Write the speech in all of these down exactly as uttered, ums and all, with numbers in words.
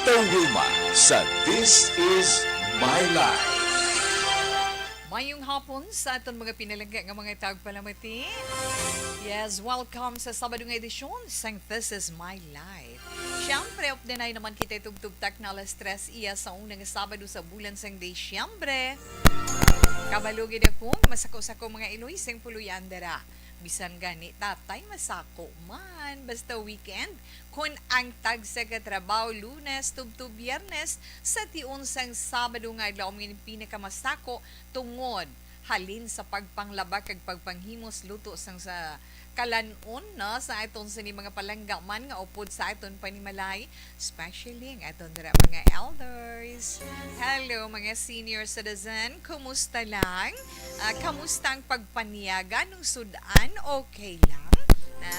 Tito Wilma sa This Is My Life. Mayong hapon sa aton mga pinalangga nga mga tagpalamati. Yes, welcome sa Sabado nga edisyon sang This Is My Life. Siyempre, updanay naman kita tubtob takna alas tres iya sa unang Sabado sa bulan sang Disyembre. Kabalo gid ako nga masako-sako mga iloy sing puloy-an dira. Bisan gani tatay masako man, basta weekend. Kon ang tagsa ka trabaho Lunes tubtob Biyernes, sa tion sang Sabado nga adlaw ang pinakamasako tungod halin sa pagpanglaba kag pagpanghimos luto sang sa kalan-on, no, sa aton sini mga palangga man nga upod sa aton panimalay, especially ang aton dira mga elders. Hello, mga senior citizen, kumusta lang? Ah, kamusta ang pagpanyaga nung sud-an? Okay lang? Na,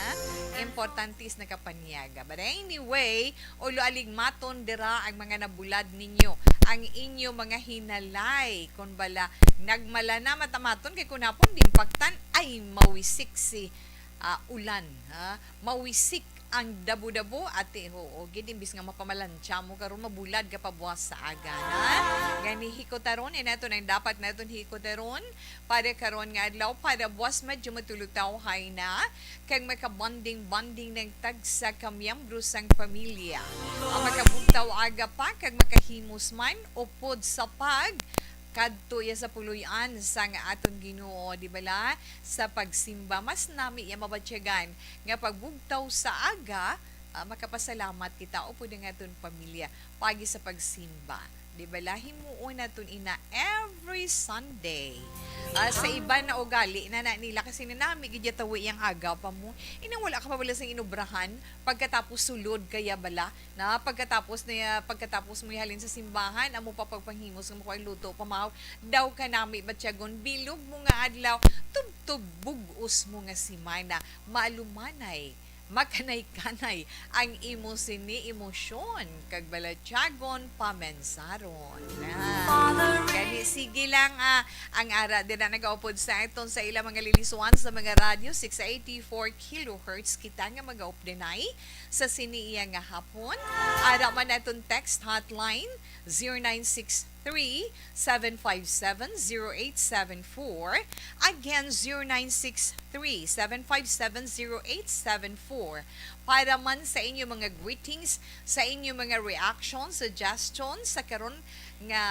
importante is nakapanyaga. But anyway, ulo aligmaton dira ang mga nabulad ninyo, ang inyo mga hinalay. Kon bala nagmala na, matamaton kay kun hapon dimpaktan ay mawisik si, ah, ulan, ha? Mawisik ang dabo-dabo, ate, oo, gid, imbis nga mapamalantsa mo karon, mabulad ka pa buwas sa aga, na? Gani, hikotaron, eh, naton ang dapat naton hikotaron para karon nga adlaw, para buwas medyo matulutaw hay na, kag makabonding-bonding ng tagsa ka miyembro sang pamilya. Ang makabugtaw aga pa kag makahimos man upod sa pag kadto iya sa puloy-an sang aton Ginoo, di bala? Sa pagsimba, mas nami iya mabatyagan nga pagbugtaw sa aga, ah, makapasalamat kita upod ang aton pamilya pagi sa pagsimba. Di bala? Himuon naton ina every Sunday. Ah, sa iban na ugali na, na nila kasi nanami gid ya tawi yang aga pa mo. Inang wala ka pa bala sa inubrahan pagkatapos sulod kaya bala na pagkatapos na, pagkatapos mo halin sa simbahan, amo pa pagpanghimos nga makuha luto pamahaw daw ka nami batyagon bilog mo nga adlaw, tubtob bug-os mo nga semana, maalumanay, makanay-kanay ang imo sini emosyon kag balatyagon pamensaron. Ah, gani, sige lang, ah, ang ara dira nagaupod sa aton sa ilang mga liliswan sa mga radyo, six eighty-four kilohertz kita nga magaupdanay sa sini iya nga hapon. Ara man aton text hotline, zero nine six three, seven five seven, zero eight seven four. Again, zero nine six three, seven five seven, zero eight seven four. Para man sa inyo mga greetings, sa inyo mga reactions, suggestions sa karon nga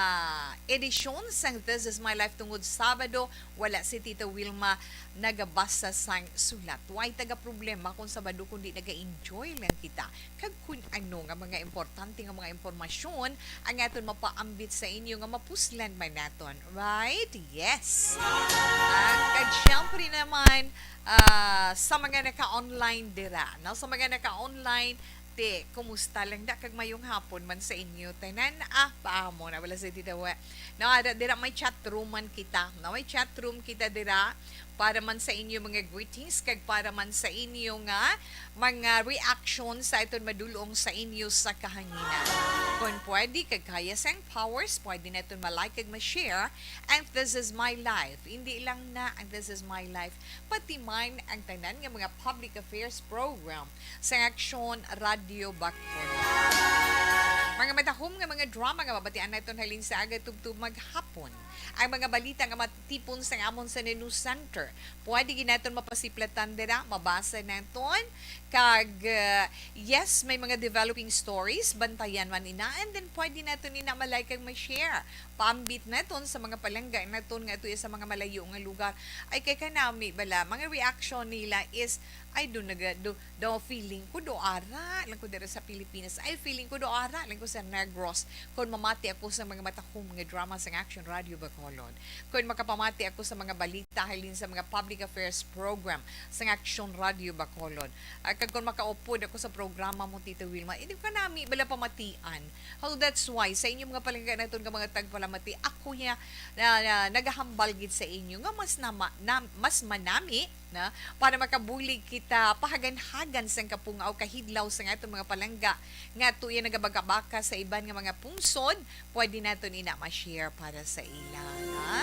edisyon sang This Is My Life tungod Sabado, wala si Tita Wilma nagabasa sang sulat. Way taga problema kung Sabado, kundi naga-enjoy lang kita kag kun ano nga mga importante nga mga impormasyon ang aton mapaambit sa inyo nga mapuslan man naton. Right? Yes. Ah, kag syempre naman, ah, sa mga naka-online dira, no? Sa mga naka-online, ti, kumusta lang da kag mayong hapon man sa inyo tanan? Ah, paamo na wala sa dito. No, ada dira may chat room man kita. No, may chat room kita dira para man sa inyo mga greetings kag para man sa inyo nga mga reaction sa aton madulong sa inyo sa kahanginan. Kung pwede kag kaya sang powers, pwede naton ma-like kag ma-share ang This Is My Life. Hindi lang na ang This Is My Life, pati man ang tanan nga mga public affairs program sang Aksyon Radio Bacolod. Mga matahom nga mga drama nga mabatian naton halin sa aga tubtob maghapon. Ang mga balita nga matipon sa amon sa News Center, pwede gid naton mapasiplatan dira, mabasa naton. Kag, uh, yes, may mga developing stories, bantayan man ina, and then pwede naton ina ma-like kag ma-share. Paambit naton sa mga palangga naton nga tuya sa mga malayo nga lugar. Ay, kay kanami bala, mga reaction nila is, "Ay, do naga, do, do feeling ko do ara lang ko dira sa Pilipinas. Ay, feeling ko do ara lang ko sa Negros." Kung mamati ako sa mga matahom nga drama sang Action Radio Bacolod, kung makapamati ako sa mga balita halin sa mga public affairs program sang Action Radio Bacolod, ah, kag kung makaupod ako sa programa mo, Tita Wilma, hindi ko nami bala pamatian. Oh, that's why sa inyo mga palangga naton nga mga tagpalamati, ako ya na, na nagahambal gid sa inyo nga mas nama, na, mas manami na, para makabulig kita pahaganhagan sang kapungaw, kahidlaw sang aton mga palangga nga tuyo nagabakabaka sa iban nga mga pungsod, pwede naton ina ma-share para sa ila, ha?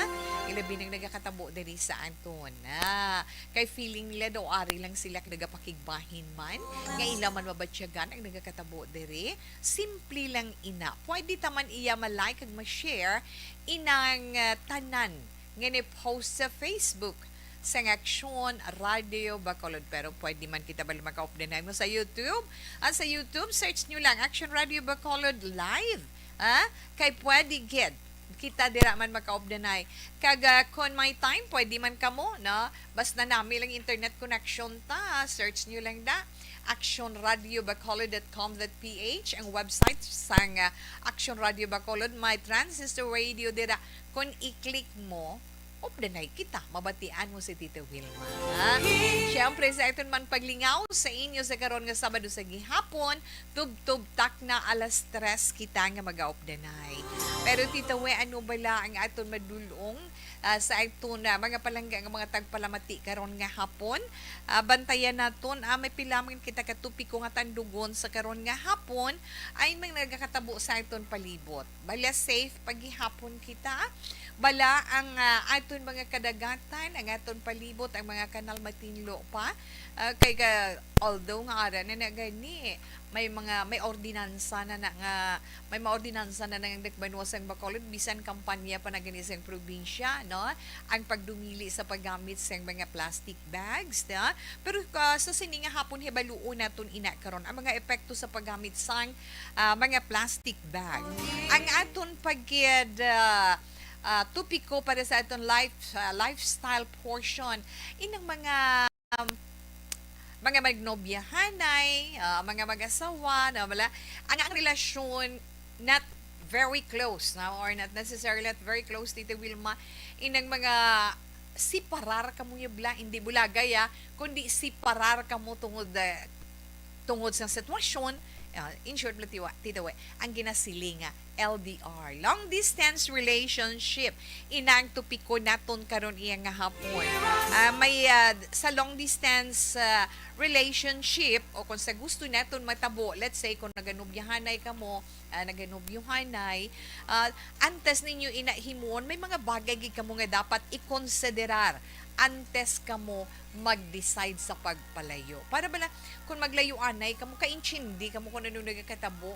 Ilabi nang nagakatabo diri sa aton, ha? Kay feeling nila daw ari lang sila nagapakigbahin man, nga ila man mabatyagan ang nagakatabo diri. Simple lang ina. Pwede ta man iya ma-like kag ma-share inang, ah, tanan nga ni-post sa Facebook sang Aksyon Radio Bacolod. Pero pwede man kita bala makaupdanay mo sa YouTube. Ah, sa YouTube, search nyo lang Aksyon Radio Bacolod Live. Ah, kay pwede gid kita dira man makaupdanay. Kag, ah, kon may time, pwede man kamo, no? Basta nami lang internet connection ta, search nyo lang da. Action Radio Bacolod dot com dot P H ang website sang, ah, Action Radio Bacolod. May transistor radio dira. Kung i-click mo, updanay kita. Mabatian mo si Tita Wilma, ha? Siyempre, sa aton man paglingaw sa inyo sa karon nga Sabado sa gihapon, tubtob takna alas tres kita nga magaupdanay. Pero, Tita We, ano bala ang aton madulong, ah, sa aton, ah, mga palangga nga mga tagpalamati karon nga hapon? Ah, bantayan naton, ah, may pila man kita ka topiko nga tandugon sa karon nga hapon, ay may nagakatabo sa aton palibot. Bala safe pa gihapon kita. Bala ang, ah, aton mga kadagatan, ang aton palibot, ang mga kanal matinlo pa. Ah, kay ka, although nga ara na na gani, may mga, may ordinansa na, na nga, may mga ordinansa na nga nagbanwa sang Bacolod, bisan kampanya pa na gani sang probinsya, no? Ang pagdumili sa paggamit sang mga plastic bags, no? Pero, ah, sa sini nga hapon, hibaluon naton ina karon ang mga epekto sa paggamit sang, ah, mga plastic bag. Ang aton pagkid, ah, ah, topiko para sa aton life, ah, lifestyle portion, inang mga, um, mga magnobyahanay, ah, mga mag-asawa, na wala, ang, ang relasyon not very close, no? Or not necessarily not very close, Tita Wilma, inang mga siparar kamo ya bala, hindi bulagay, ah, kundi siparar kamo tungod, eh, tungod sa sitwasyon, ah, in short, Tita We, Tita We, ang ginasiling nga L D R, long distance relationship, inang topiko naton karon iya nga hapon. Ah, may, ah, sa long distance, ah, relationship, o kung sa gusto naton matabo, let's say, kung naganobyahanay kamo, ah, naganobyuhanay, ah, antes ninyo ina himuon, may mga bagay gid kamo nga dapat ikonsiderar antes kamo mag-decide sa pagpalayo. Para bala, kung maglayo anay kamo, kaintindi kamo kung ano nagakatabo.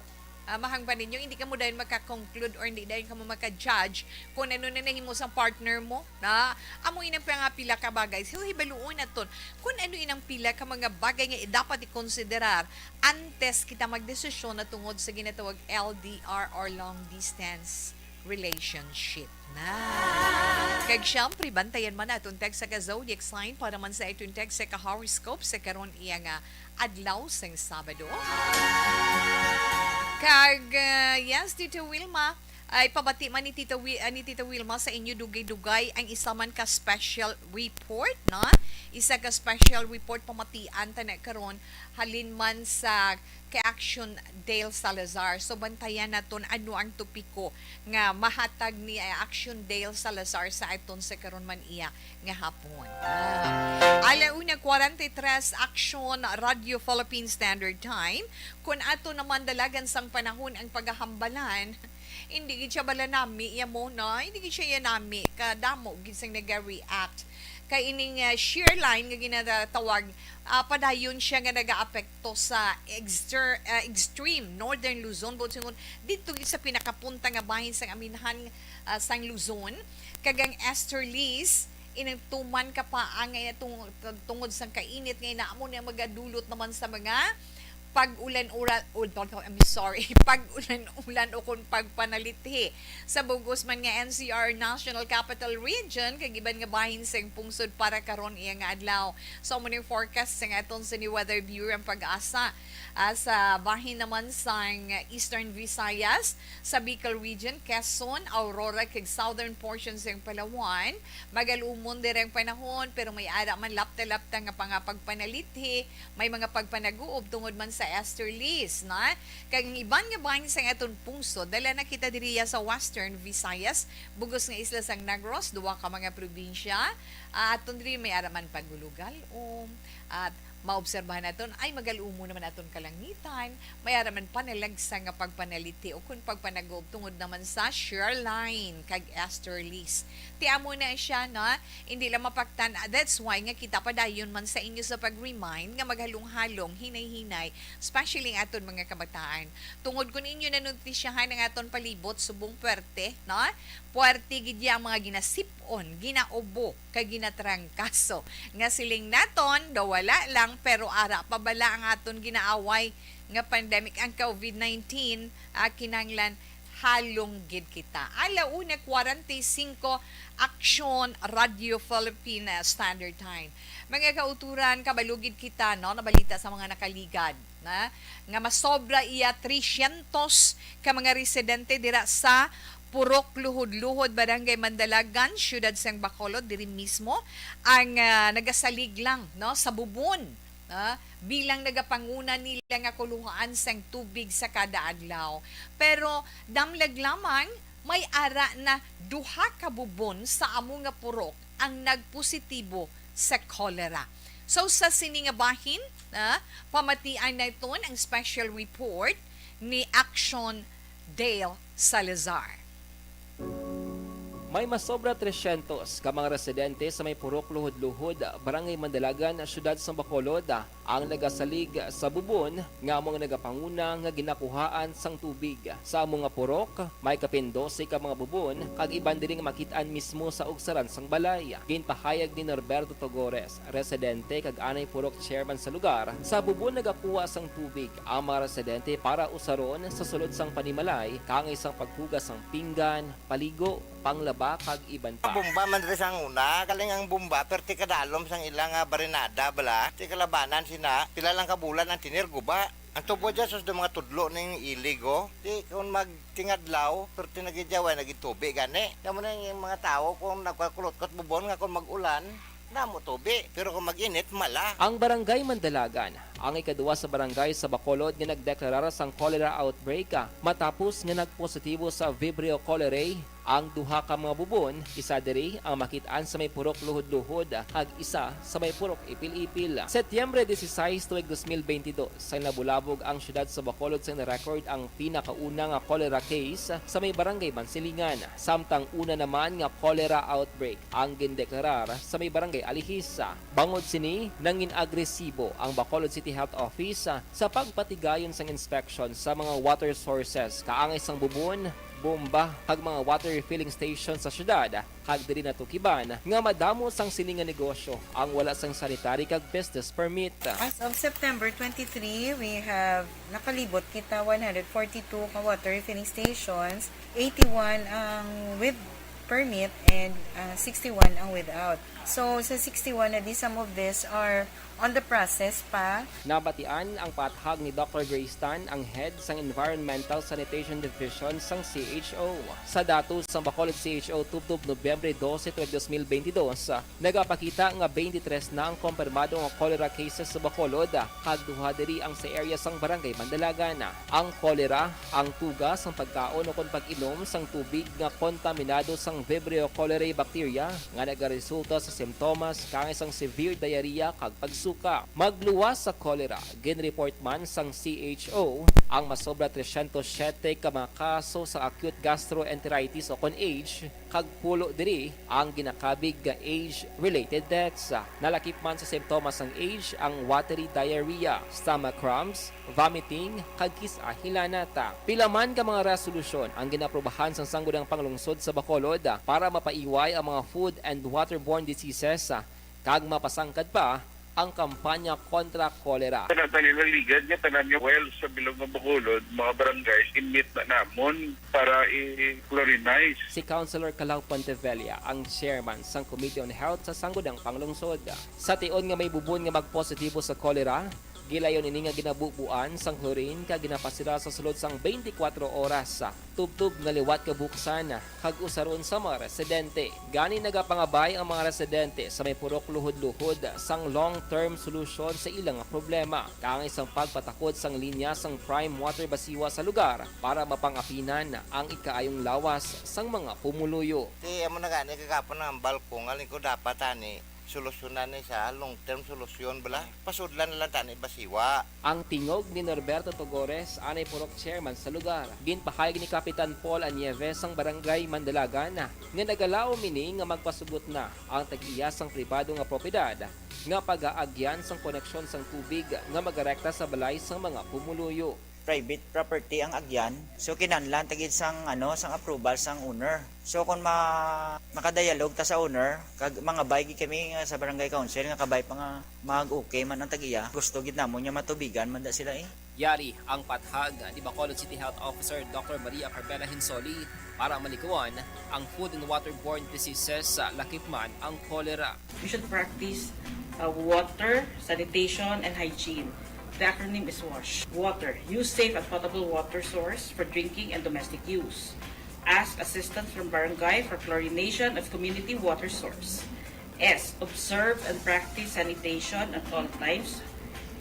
Ah, mahangpan ninyo, hindi kamo dayon maka-conclude or hindi dayon kamo maka-judge kung ano na nahimo sang partner mo. Na, amo inang pa nga pila ka bagay. So, hibaluon naton kung ano inang pila ka mga bagay nga dapat ikonsiderar antes kita magdesisyon na tungod sa ginatawag L D R or long distance relationship na. Kag siyempre, bantayan man aton text sa ka zodiac sign para man sa aton text sa ka horoscope sa karon iya nga adlaw sang Sabado. Kag, ah, yes, Tita Wilma, ay pabati man ni Tita Wi-, ah, ni Tita Wilma sa inyo dugay-dugay ang isa man ka special report, no? Isa ka special report pamatian ta na karon halin man sa kay Action Dale Salazar. So, bantayan naton ano ang topiko nga mahatag ni, eh, Action Dale Salazar sa aton sa karon man iya nga hapon. Ah. Ala una kwarenta y tres, Action Radio Philippine Standard Time. Kung ato naman dalagan sang panahon ang pagahambalan, hindi gid siya bala nami, ya mo, no? Hindi gid siya ya nami. Kadamo gid sang nag-react. Kay ining, ah, shear line nga ginatawag, ah, padayon siya nga nagaapekto sa exter-, ah, extreme northern Luzon, buot silingon, didto gid sa pinakapunta nga bahin sang aminhan, ah, sang Luzon, kag ang easterlies, inang tuman ka pa ang, eh, tung-, tungod sang kainit nga ina, amo na magadulot naman sa mga pag-ulan-ulan, ul-, I'm sorry, pag-ulan-ulan o kung pagpanalithi sa bug-os man nga N C R National Capital Region kag iban nga bahin sang pungsod para karon iya nga adlaw. So, amo ning forecast sang aton sa ni Weather Bureau ang PAGASA. Ah, sa bahin naman sang Eastern Visayas, sa Bicol Region, Quezon, Aurora, kag southern portion sang Palawan, magalumon diri ang panahon, pero may ara man lapta-lapta nga mga pagpanalithi, may mga pagpanaguob tungod man sa easterlies, na? Kag ang iban nga bahin sang aton pungsod, dala na kita diriya sa Western Visayas, bugos nga isla sang Negros, duwa ka mga probinsya. Ah, aton diri may ara man pagulugal, um, at maobserbahan naton, ay, magal-umo naman aton kalangitan, may ara man panalagsa nga pagpanalithi o kun pagpanaguob tungod naman sa shear line kag easterlies. Ti amo na siya, no? Hindi lang mapaktan. Ah, that's why nga kita padayon man sa inyo sa pag-remind nga maghalong-halong, hinay-hinay, especially ang aton mga kabataan. Tungod kun inyo nanutisyahan ang aton palibot, subong puwerte, no? Puwerte gid ya ang mga ginasip-on, ginaubo, kag ginatrangkaso. Nga siling naton, daw wala lang, pero ara pa bala ang aton ginaaway nga pandemic, ang covid nineteen, ah, kinahanglan halong gid kita. Ala una kwarenta y cinco, Aksyon Radio Philippines Standard Time. Mga kauturan, kabalo gid kita, no, nabalita sa mga nakaligad na nga masobra iya tresyentos ka mga residente dira sa Purok Luhod-Luhod, Barangay Mandalagan, Siyudad sang Bacolod, diri mismo ang, ah, nagasalig lang, no, sa bubon, ah, bilang nagapanguna nila nga kuluhaan sang tubig sa kada adlaw. Pero damlag lamang, may ara na duha ka bubon sa amo nga purok ang nagpositibo sa cholera. So, sa sini nga bahin, ah, pamatian naton ang special report ni Action Dale Salazar. May masobra tresyentos ka mga residente sa may Purok Luhod-Luhod, Barangay Mandalagan, Siyudad sang Bacolod, ang nagasalig sa bubon nga amo nga nagapanguna nga ginakuhaan sang tubig. Sa amo nga purok, may kapin dose ka mga bubon kag iban diri nga makit-an mismo sa ugsaran sang balay. Ginpahayag ni Norberto Togores, residente kag anay purok chairman sa lugar, sa bubon nagakuha sang tubig ang mga residente para usaron sa sulod sang panimalay, kaangay sang paghugas sang pinggan, paligo, panglaba, kag iban pa. Bomba man diri sang una, kaling ang bomba, perti kadalom sang ila nga barinada bala. Ti kalabanan sina, pila lang ka bulan ang tener guba. Ang tubo dyan, sus, do mga tudlo ning ilig, oh. Ti, kung magtingadlaw, perti nagidyawa, nagitubi gani. Kamo na yung mga tao, kung nagkakulot-kot bubon nga kung mag-ulan, namo tubi. Pero kung mag-init, mala. Ang Barangay Mandalagan, ang ikaduwa sa barangay sa Bacolod nga nagdeklarar sang cholera outbreak, ah, matapos nga nagpositibo sa Vibrio cholerae ang duha ka mga bubon, isa diri ang makit-an sa may purok Luhod-Luhod, kag isa sa may purok Ipil-Ipil. Setyembre dieciséis, tuig dos mil veintidós, sa nabulabog ang siyudad sa Bacolod sa na-record ang pinakauna nga cholera case sa may barangay Mansilingan, samtang una naman nga cholera outbreak ang gindeklarar sa may barangay Alihis. Bangod sini, nangin agresibo ang Bacolod City Health Office sa pagpatigayon sang inspeksyon sa mga water sources, kaangay sang bubon, bomba, kag mga water refilling station sa syudad, kag diri natukiban nga madamo sang sini nga negosyo ang wala sang sanitary kag business permit. As of September twenty-three, we have nakalibot kita one hundred forty-two ka water refilling stations, eighty-one ang with permit, and, ah, sixty-one ang without. So, sa sixty-one na di, some of these are on the process pa. Nabatian ang pahayag ni Doctor Grace Tan, ang head sang Environmental Sanitation Division sang C H O. Sa datos sang Bacolod C H O tubtob Nobyembre dose, tuig dos mil bentidós, nagapakita nga twenty-three na ang kumpirmado nga cholera cases sa Bacolod, kag duha diri ang sa area sang Barangay Mandalagan. Ang cholera, ang tuga sang pagkaon ukon pag-inom sang tubig nga kontaminado sang Vibrio cholerae bacteria nga nagaresulta sa simptomas kaangay sang severe diarrhea kag pagsuka. Magluwas sa cholera, ginreport man sang C H O ang masobra tresyentos siyete ka mga kaso sa acute gastroenteritis ukon age, kag pulo diri ang ginakabig nga age-related deaths. Nalakip man sa simptomas sang age ang watery diarrhea, stomach cramps, vomiting, kag kis-a hilanat. Pila man ka mga resolusyon ang ginaaprubahan sang Sangguniang Panglungsod sa Bacolod para mapaiway ang mga food and waterborne diseases kag mapasangkad pa ang kampanya kontra cholera. Sa nata nila ligad nga tanan nga wells sa bilog nga Bacolod, mga barangay, inmit na namon para i-chlorinize. Si Councilor Calao Pontevella ang chairman sang Committee on Health sa Sangguniang Panglungsod. Sa tion nga may bubon nga magpositibo sa cholera, Gilayon ini nga ginabubuan sang chlorine kag ginapasira sa sulod sang twenty-four oras, tubtob nga liwat kabuksan, kag usaron sa mga residente. Gani nagapangabay ang mga residente sa may purok Luhod-Luhod sang long-term solusyon sa ilang problema, kaangay sang pagpatakod sang linya sang Prime Water Basiwa sa lugar para mapang-apinan ang ikaayong lawas sang mga pumuluyo. Ti amo na gani kagapon ang balkong, alin ko dapat ani solusyonan ni sa long term solusyon bala. Pasudlan na lang tani Basiwa. Ang tingog ni Norberto Togores, anay purok chairman sa lugar, ginpahayag ni Kapitan Paul Anieves sang Barangay Mandalagan nga nagalaom ini nga magpasugot na ang tag-iya sang pribado nga propiedad nga pagaagyan sang koneksyon sang tubig nga magarekta sa balay sang mga pumuluyo. Private property ang agyan, so kinahanglan ta gid sang, ano, sang approval sang owner. So kung ma-, makadialog ta sa owner, kag mangabay gid kami nga sa barangay council nga kabay pa nga mag-okay man ang tag-iya, gusto gid namon nga matubigan man da sila, eh. Yari ang pathag ni Bacolod City Health Officer Doctor Maria Carmela Hinsoli para malikuan ang food and waterborne diseases sa lakip man ang cholera. We should practice, uh, water, sanitation, and hygiene. The acronym is WASH. Water. Use safe and potable water source for drinking and domestic use. Ask assistance from barangay for chlorination of community water source. S. Observe and practice sanitation at all times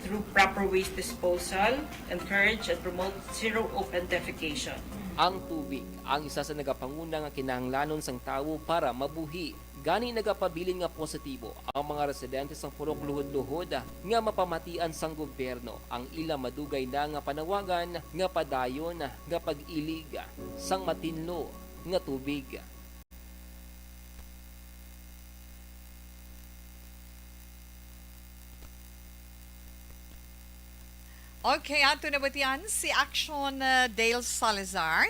through proper waste disposal. Encourage and promote zero open defecation. Ang tubig ang isa sa nagapanguna nga kinahanglanon sang tawo para mabuhi. Gani nagapabilin nga positibo ang mga residente sang Purok Luhod-Luhod nga mapamatian sang gobyerno ang ila madugay na nga panawagan nga padayon nga pag-ilig sang matinlo nga tubig. Okay, ato nabatian si Action, uh, Dale Salazar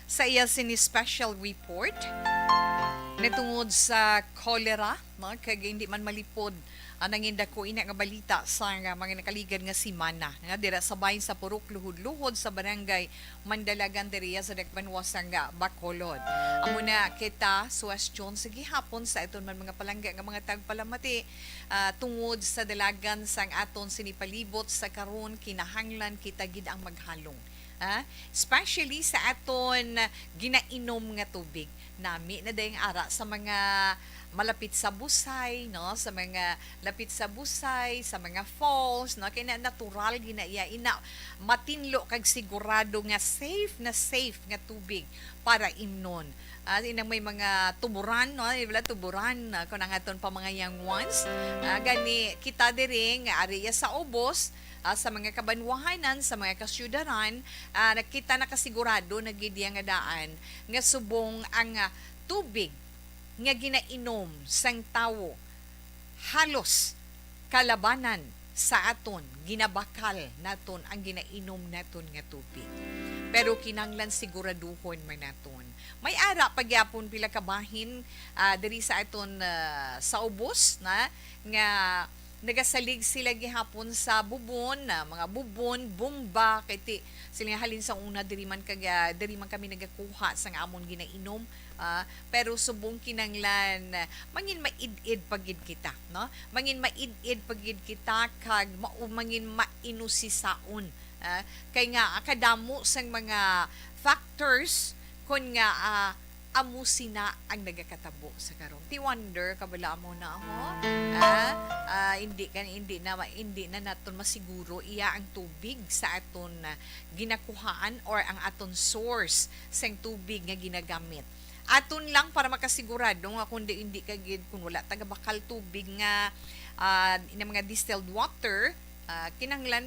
sa iya sini special report natungod sa cholera, no? Kag hindi man malipod ang nangin dako ina nga balita sa nga mga nakaligad nga semana, nga dira sa bahin sa Purok Luhod-Luhod sa barangay Mandalagan diriya sa Dakbanwa sang Bacolod. Amo na kita, suwestyon sa gihapon sa aton man mga palangga nga mga tagpalamati, ah, tungod sa dalagan sang aton sini palibot sa karon, kinahanglan kita gid ang maghalong. Ah, especially sa aton ginainom nga tubig. Nami na dayang ara sa mga malapit sa busay, no? Sa mga lapit sa busay, sa mga falls, no? Kay na natural gina iya, ina matinlo kag sigurado nga safe na safe nga tubig para imnon. Ah, inang may mga tuburan, no? Wala tuburan, ah, kung ang aton pa mga young ones. Ah, gani kita diri nga ari iya sa ubos, ah, sa mga kabanwahanan, sa mga kasyudaran, ah, nakita nakasigurado na gid iya nga daan nga subong ang, ah, tubig nga ginainom sang tawo halos kalabanan sa aton, ginabakal naton ang ginainom naton nga tubig. Pero kinahanglan siguraduhon man naton. May ara pa gyapon pila ka bahin, ah, diri sa aton, ah, sa ubos na nga nagasalig sila gihapon sa bubon, ah, mga bubon, bomba, kay ti-, sila nga halin sa una diri man kag, ah, diri man kami nagakuha sang amon ginainom. Ah, pero subong kinanglan, ah, mangin maid-id pa gid kita, no? Mangin maid-id pa gid kita kag mau-, mangin mainusisaon. Ah, kay nga, ah, kadamo sang mga factors kon nga, ah, amo sina ang nagakatabo sa karon. Ti wonder ka bala mo na mo? Ah, ah, hindi ka, hindi na ma-, hindi na naton masiguro iya ang tubig sa aton, ah, ginakuhaan or ang aton source sang tubig nga ginagamit. Aton lang para makasigurado nga kundi hindi ka gid, kung wala ta gabakal tubig nga, ah, ina mga distilled water, ah, kinahanglan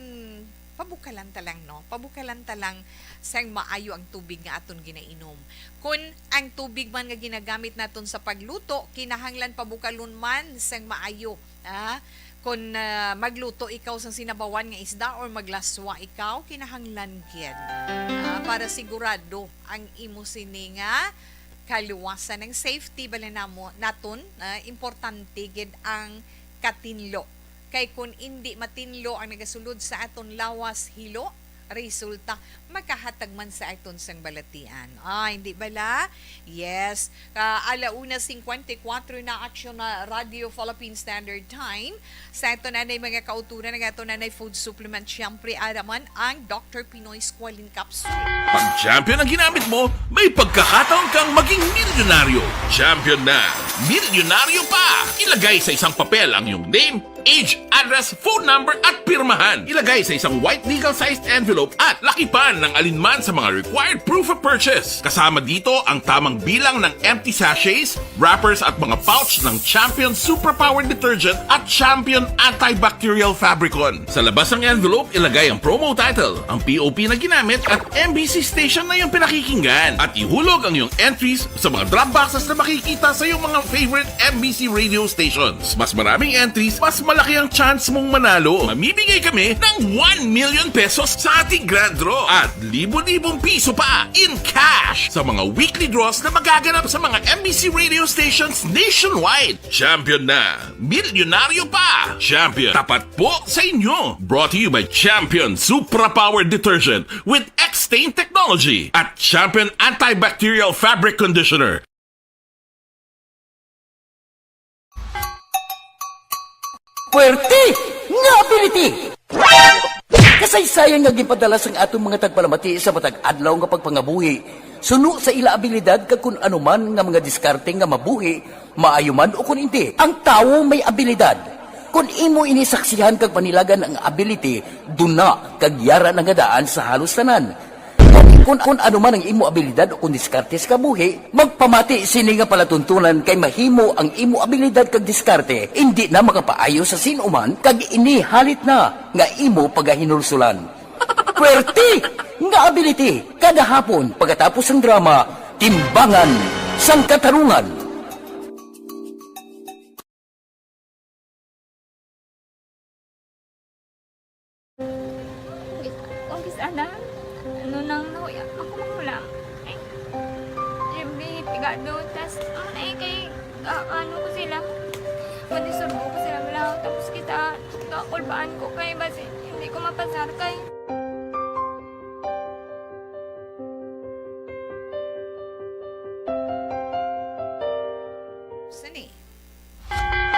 pabukalan ta lang, no? Pabukalan ta lang sang maayo ang tubig nga aton ginainom. Kun ang tubig man nga ginagamit naton sa pagluto, kinahanglan pabukalon man sang maayo. Ah, kun, ah, magluto ikaw sang sinabawan nga isda or maglaswa ikaw, kinahanglan gid, ah, para sigurado ang imo sini nga kaluwasan, ang safety bala namo, naton, ah, importante gid ang katinlo. Kay kun indi matinlo ang nagasulod sa aton lawas, hilo, resulta makahatag man sa aton sang balatian. Ah, hindi bala? Yes. Ka ala una singkwenta y kuwatro na, aksyon na Radio Philippine Standard Time. Sa ato nanay mga kauturan, ang ato nanay food supplement, siyempre, ara man ang Doctor Pinoy Squalene Capsule. Pag Champion ang ginamit mo, may pagkakataon kang maging milyonaryo. Champion na, milyonaryo pa! Ilagay sa isang papel ang iyong name, age, address, phone number, at pirmahan. Ilagay sa isang white legal-sized envelope at lakipan ng alinman sa mga required proof of purchase. Kasama dito ang tamang bilang ng empty sachets, wrappers, at mga pouch ng Champion Superpower Detergent at Champion Antibacterial Fabricon. Sa labas ng envelope, ilagay ang promo title, ang P O P na ginamit, at M B C station na iyong pinakikinggan. At ihulog ang iyong entries sa mga drop boxes na makikita sa iyong mga favorite M B C radio stations. Mas maraming entries, mas malaki ang chance mong manalo. Mamimigay kami ng one million pesos sa ating grand draw at libo-libong piso pa in cash sa mga weekly draws na magaganap sa mga M B C radio stations nationwide. Champion na! Milyonaryo pa! Champion, tapat po sa inyo! Brought to you by Champion Supra Power Detergent with X-Stain Technology at Champion Antibacterial Fabric Conditioner. Puwerte nga ability! Kasaysayan nga ginpadala sang aton mga tagpalamati sa matag adlaw nga pagpangabuhi, suno sa ila abilidad kag kun ano man nga mga diskarte nga mabuhi, maayo man o kun indi. Ang tawo may abilidad. Kun imo ini saksihan kag panilagan ang ability, duna kag yara na nga daan sa halos tanan. Kun, kun ano man ang imo abilidad o kun diskarte sa kabuhi, magpamati sini nga palatuntunan kay mahimo ang imo abilidad kag diskarte indi na makapaayo sa sin-o man kag ini halit na nga imo pagahinulsulan. Puwerte nga ability kada hapon pagkatapos sang drama, Timbangan sang Katarungan. Umpis, umpis ana, ano nang nahuya ako mahulam. Ay, Jimmy, pigado, tas, ano na eh, kay, ah, ano ko sila, madisurbo ko sila, wala, tapos kita, kakulbaan ko kay, basi, hindi ko mapasar kay. Sani?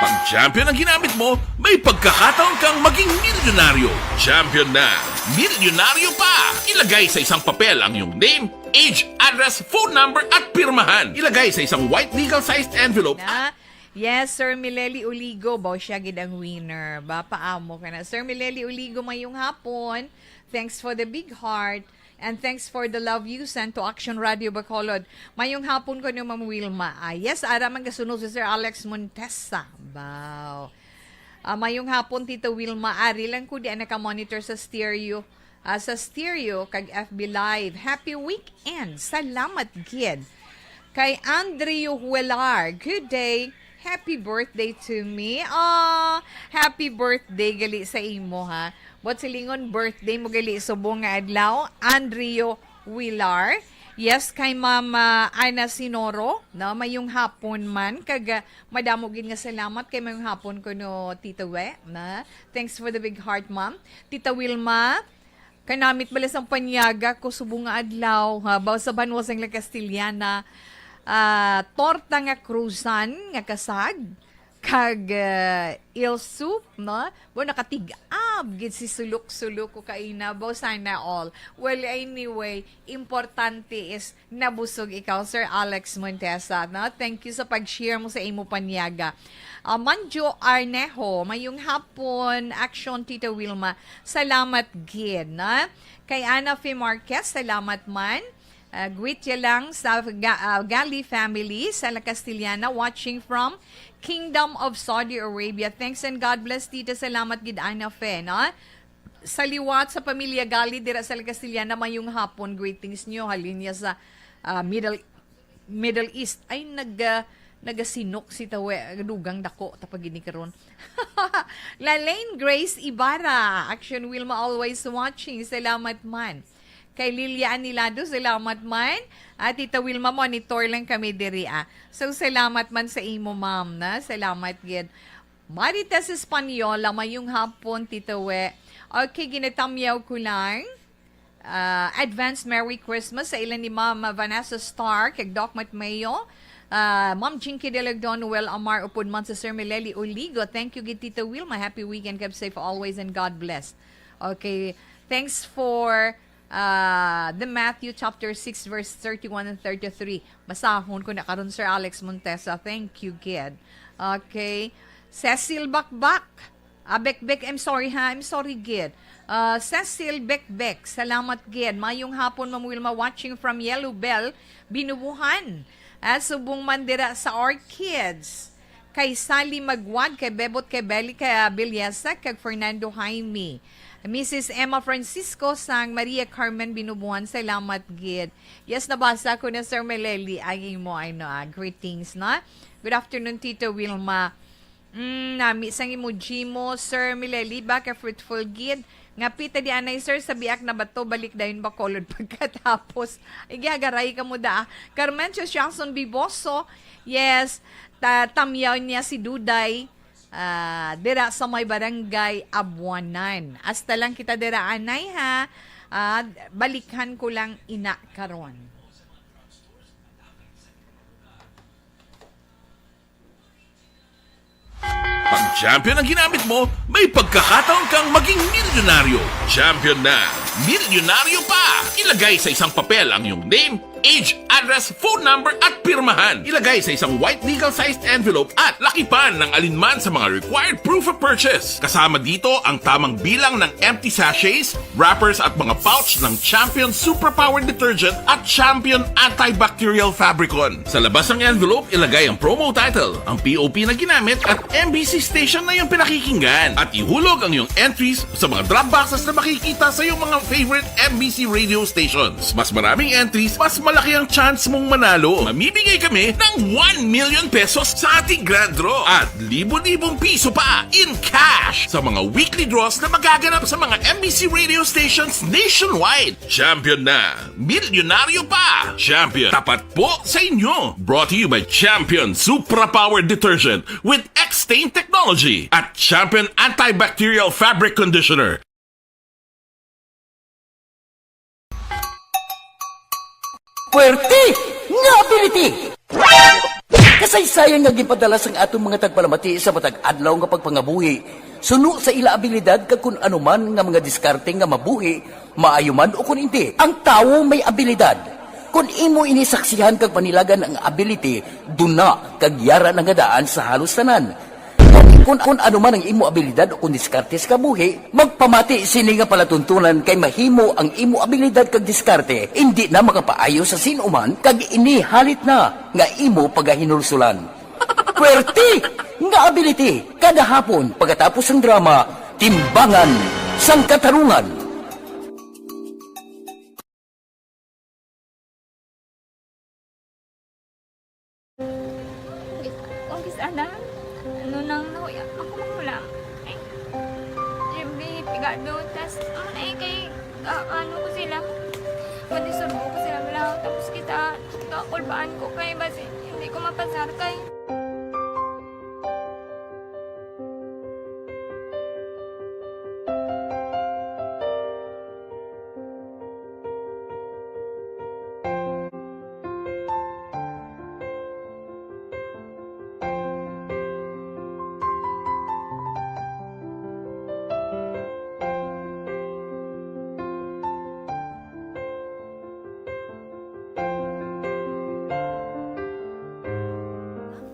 Pag Champion ang ginamit mo, may pagkakataon kang maging milyonaryo. Champion na, milyonaryo pa! Ilagay sa isang papel ang iyong name, age, address, phone number, at pirmahan. Ilagay sa isang white legal-sized envelope. Na? Yes, Sir Mileli Uligo, baw siya gid ang winner. Ba, paamo ka na. Sir Mileli Uligo, mayong hapon. Thanks for the big heart. And thanks for the love you sent to Action Radio Bacolod. Mayong hapon ko niyo, Ma'am Wilma. Ah, yes, ara man gasunod si Sir Alex Montesa. Wow. Ah, mayong hapon, Tita Wilma. Ari lang ko di naka-monitor sa stereo. Ah, sa stereo kag F B Live. Happy weekend. Salamat gid. Kay Andrew Huelar, good day. Happy birthday to me. Ah, happy birthday gali sa imo, ha. Buot silingon, birthday mo gali subong nga adlaw, Andrio Huelar. Yes, kay Ma'am, ah, Ana Sinoro, no, mayong hapon man, kag, ah, madamo gid nga salamat kay mayong hapon kuno, Tita We, na. Thanks for the big heart, Ma'am. Tita Wilma, kanamit bala sang panyaga ko subong nga adlaw, ha, baw sa banwa sang La Castellana, ah, torta nga cruzan nga kasag, kag, ah, eel soup, no? Bo, nakatig-ab gid si sulok-sulok ko kaina, bo, sana all. Well, anyway, importante is nabusog ikaw, Sir Alex Montesa, no? Thank you sa pag-share mo sa imo panyaga. Ah, Manjo Arnejo, mayong hapon, Action Tita Wilma. Salamat gid, no? Kay Ana Fe Marquez, salamat man. Ah, greet ya lang sa Ga-, ah, Gali family sa La Castellana, watching from Kingdom of Saudi Arabia. Thanks and God bless, Tita. Salamat gid, Ana Fe, no? Sa liwat sa pamilya Gali dira sa La Castellana, mayong hapon. Greetings nyo, halin niya sa, ah, Middle, Middle East. Ay, nag, ah, nagasinok si Tawe, dugang dako, tapagini karon. Lalaine Grace Ibarra, Action Wilma, always watching. Salamat man. Kay Lilia Anilado, salamat man. At Tita Wilma, monitor lang kami diri, ah. So, salamat man sa imo, ma'am, na. Salamat gid. Marites Española, mayong hapon, Tita We. Okay, ginatamyaw ko lang. Ah, advance Merry Christmas sa ila ni Ma'am Vanessa Starr, kag Doc Matmeo, ah, Ma'am Jinky Delagdon, Noel Amar, upod man sa Sir Meleli Oligo. Thank you gid, Tita Wilma. Happy weekend, keep safe always, and God bless. Okay, thanks for, ah, the Matthew chapter six, verse thirty-one and thirty-three. Masahon ko na karon, Sir Alex Montesa. Thank you gid. Okay. Cecil Bakbak. Ah, Bekbek, I'm sorry ha. I'm sorry gid. Ah, Cecil Bekbek, salamat gid. Mayong hapon, Ma'am Wilma, watching from Yellow Bell, Binubuhan. Ah, subong man dira sa Orchids. Kay Sally Magwag, kay Bebot, kay Belly, kay, ah, Bilyesa, kag Fernando Jaime. Missus Emma Francisco sang Maria Carmen Binubuhan, salamat gid. Yes, nabasa ko na, Sir Meleli, ang imo, ano, ah, greetings, na. Good afternoon, Tito Wilma. Mm, nami sang emoji mo, Sir Mileli, ba ka fruitful gid. Nga pita di anay, sir, sa biak na bato, balik dayon Bacolod pagkatapos. Igagaray ka mo da. Carmencio Jackson Biboso, yes, ta tamyaw niya si Duday, ah, dira sa may barangay Abuanan. Hasta lang kita dira, anay, ha. Ah, balikhan ko lang ina karon. Pag champion ang ginamit mo, may pagkakataon kang maging milyonaryo. Champion na, milyonaryo pa! Ilagay sa isang papel ang iyong name, age, address, phone number, at pirmahan. Ilagay sa isang white legal-sized envelope at lakipan ng alinman sa mga required proof of purchase. Kasama dito ang tamang bilang ng empty sachets, wrappers at mga pouch ng Champion Superpower Detergent at Champion Antibacterial Fabricon. Sa labas ng envelope, ilagay ang promo title, ang P O P na ginamit at M B C station na iyong pinakikinggan. At ihulog ang iyong entries sa mga drop boxes na makikita sa iyong mga favorite M B C radio stations. Mas maraming entries, mas malaki ang chance mong manalo. Mamimigay kami ng one million pesos sa ating grand draw at libo-libong piso pa in cash sa mga weekly draws na magaganap sa mga M B C radio stations nationwide. Champion na! Milyonaryo pa! Champion, tapat po sa inyo! Brought to you by Champion Supra Power Detergent with X-Stain Technology at Champion Antibacterial Fabric Conditioner. Puwerte nga ability! Kasaysayan nga ginpadala sang aton mga tagpalamati sa matag adlaw nga pagpangabuhi, suno sa ila abilidad kag kun ano man nga mga diskarte nga mabuhi, maayo man o kun indi. Ang tawo may abilidad. Kun imo ini saksihan kag panilagan ang ability, duna kag yara na nga daan sa halos tanan. Kun, kun ano man ang imo abilidad o kun diskarte sa kabuhi, magpamati sini nga palatuntunan kay mahimo ang imo abilidad kag diskarte indi na makapaayo sa sin-o man kag ini halit na nga imo pagahinulsulan. Puwerte nga ability kada hapon pagkatapos sang drama, Timbangan sang Katarungan. Kung kis ana, ano nang nahuya, ako makulang. Ay, Jimmy, pigado, tas, ano na eh, kay, ah, ano ko sila, madisurbo ko sila, wala, tapos kita, kakulbaan ko kay, basi, hindi ko mapasar kay.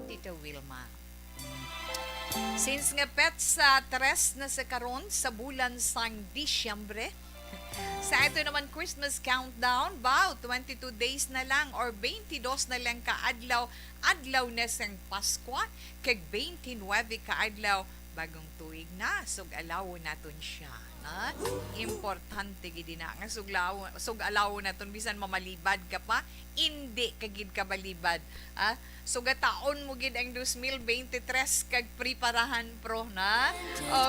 Tita Wilma. Since nga petsa tres na sa karon sa bulan sang Disyembre, sa ato naman Christmas countdown, baw, twenty-two days na lang or twenty-dos na lang ka adlaw, adlaw na sang Paskwa, kag twenty-nine ka adlaw, bagong tuig na, sug-alawon naton siya, na? Importante gid na nga suglaw-, sug-alawon naton bisan mamalibad ka pa, indi ka gid kabalibad, ah? Sugataon mo gid ang dos mil bente tres kag preparahan, pro, na?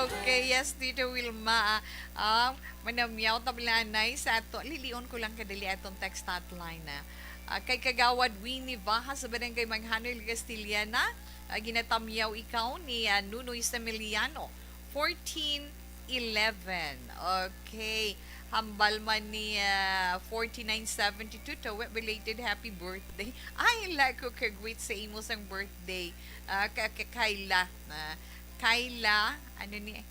Okay, yes, Tito Wilma, ah, ah, manamyaw tablanay sa ato. Lilion ko lang kadali atong text hotline, na. Ah, kay Kagawad Winnie Baha sa Barangay Manghanoy, Castilla, na, ah, ginatamyaw ikaw ni, ah, Nunoy Semiliano, fourteen eleven. Okay. Hambal man ni, ah, forty-nine seventy-two, Tawe, belated happy birthday. Ay, like ko kagwit sa imo sang birthday. Ah, ka, ka, Kayla. Ah, Kayla, ano ni?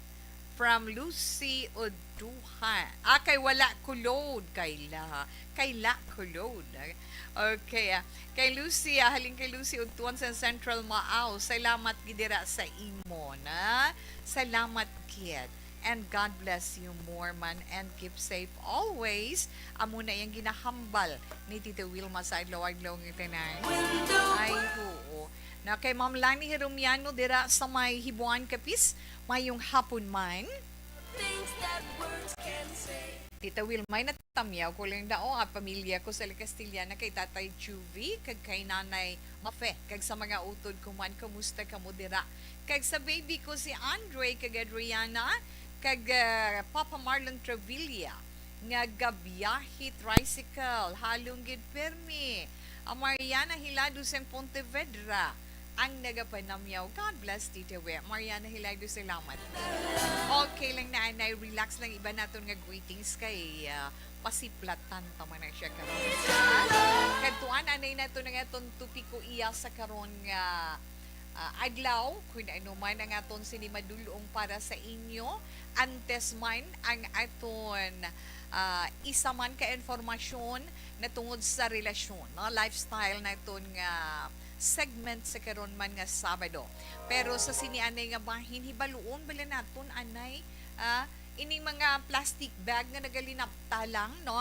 From Lucy Oduha. Ah, kay wala ko load, Kayla. Kayla ko load. Okay, ah. Kay Lucy, ah, halin kay Lucy Udtuan sa Central Maaw. Salamat gid dira sa imo, na. Salamat, kid. And God bless you more, man, and keep safe always. Amo na yung ginahambal ni Tita Wilma sa adlaw-adlaw nga tanan. Ay, oo. Na kay Ma'am Lani Heromiano dira sa may Hibuan, Capiz, mayong hapon man. Things that words can say. Tita Wilma, ay natamyaw ko lang daw ang pamilya ko sa La Castellana kay Tatay Juvie, kag kay Nanay Mafe, kag sa mga utod ko man, kumusta kamo dira? Kag sa baby ko si Andre, kag Adriana, kag, ah, Papa Marlon Trevilla, nga gabiyahe tricycle, halong gid permi. Ang Mariana Hilado sang Pontevedra, ang nagapanamyaw. God bless, Tita We. Mariana Hilado, salamat. Okay lang na, anay, relax lang. Iba naton nga greetings kay, ah, pasiplatan pa man na siya karon. Kadtuan, anay nato na nga aton topiko iya sa karon nga, ah, adlaw. Kung ano man ang aton sini madulong para sa inyo, antes man ang aton, ah, isa man ka informasyon na tungod sa relasyon, no? Lifestyle naton nga segment sa karon man nga Sabado. Pero sa sini anay nga bahin, hibaluon bala naton anay, ah, ining mga plastic bag nga nagalinapta lang, no?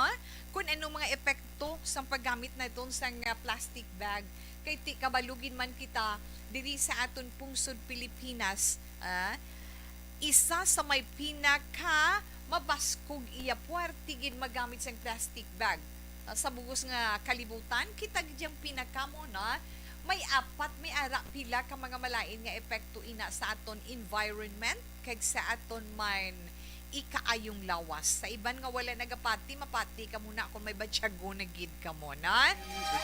Kung anong mga epekto sang paggamit naton sang, ah, plastic bag. Kay ti-, kabalo gid man kita diri sa aton pungsod Pilipinas, ah, isa sa may pinaka mabaskog iya puwerte gid magamit sang plastic bag. Ah, sa bugos nga kalibutan, kita gid yang pinakamo na may apat, may ara pila ka mga malain nga epekto ina sa aton environment kag sa aton man ikaayong lawas. Sa iban nga wala nagapati, mapati kamo na kung may batyagon na gid kamo, na?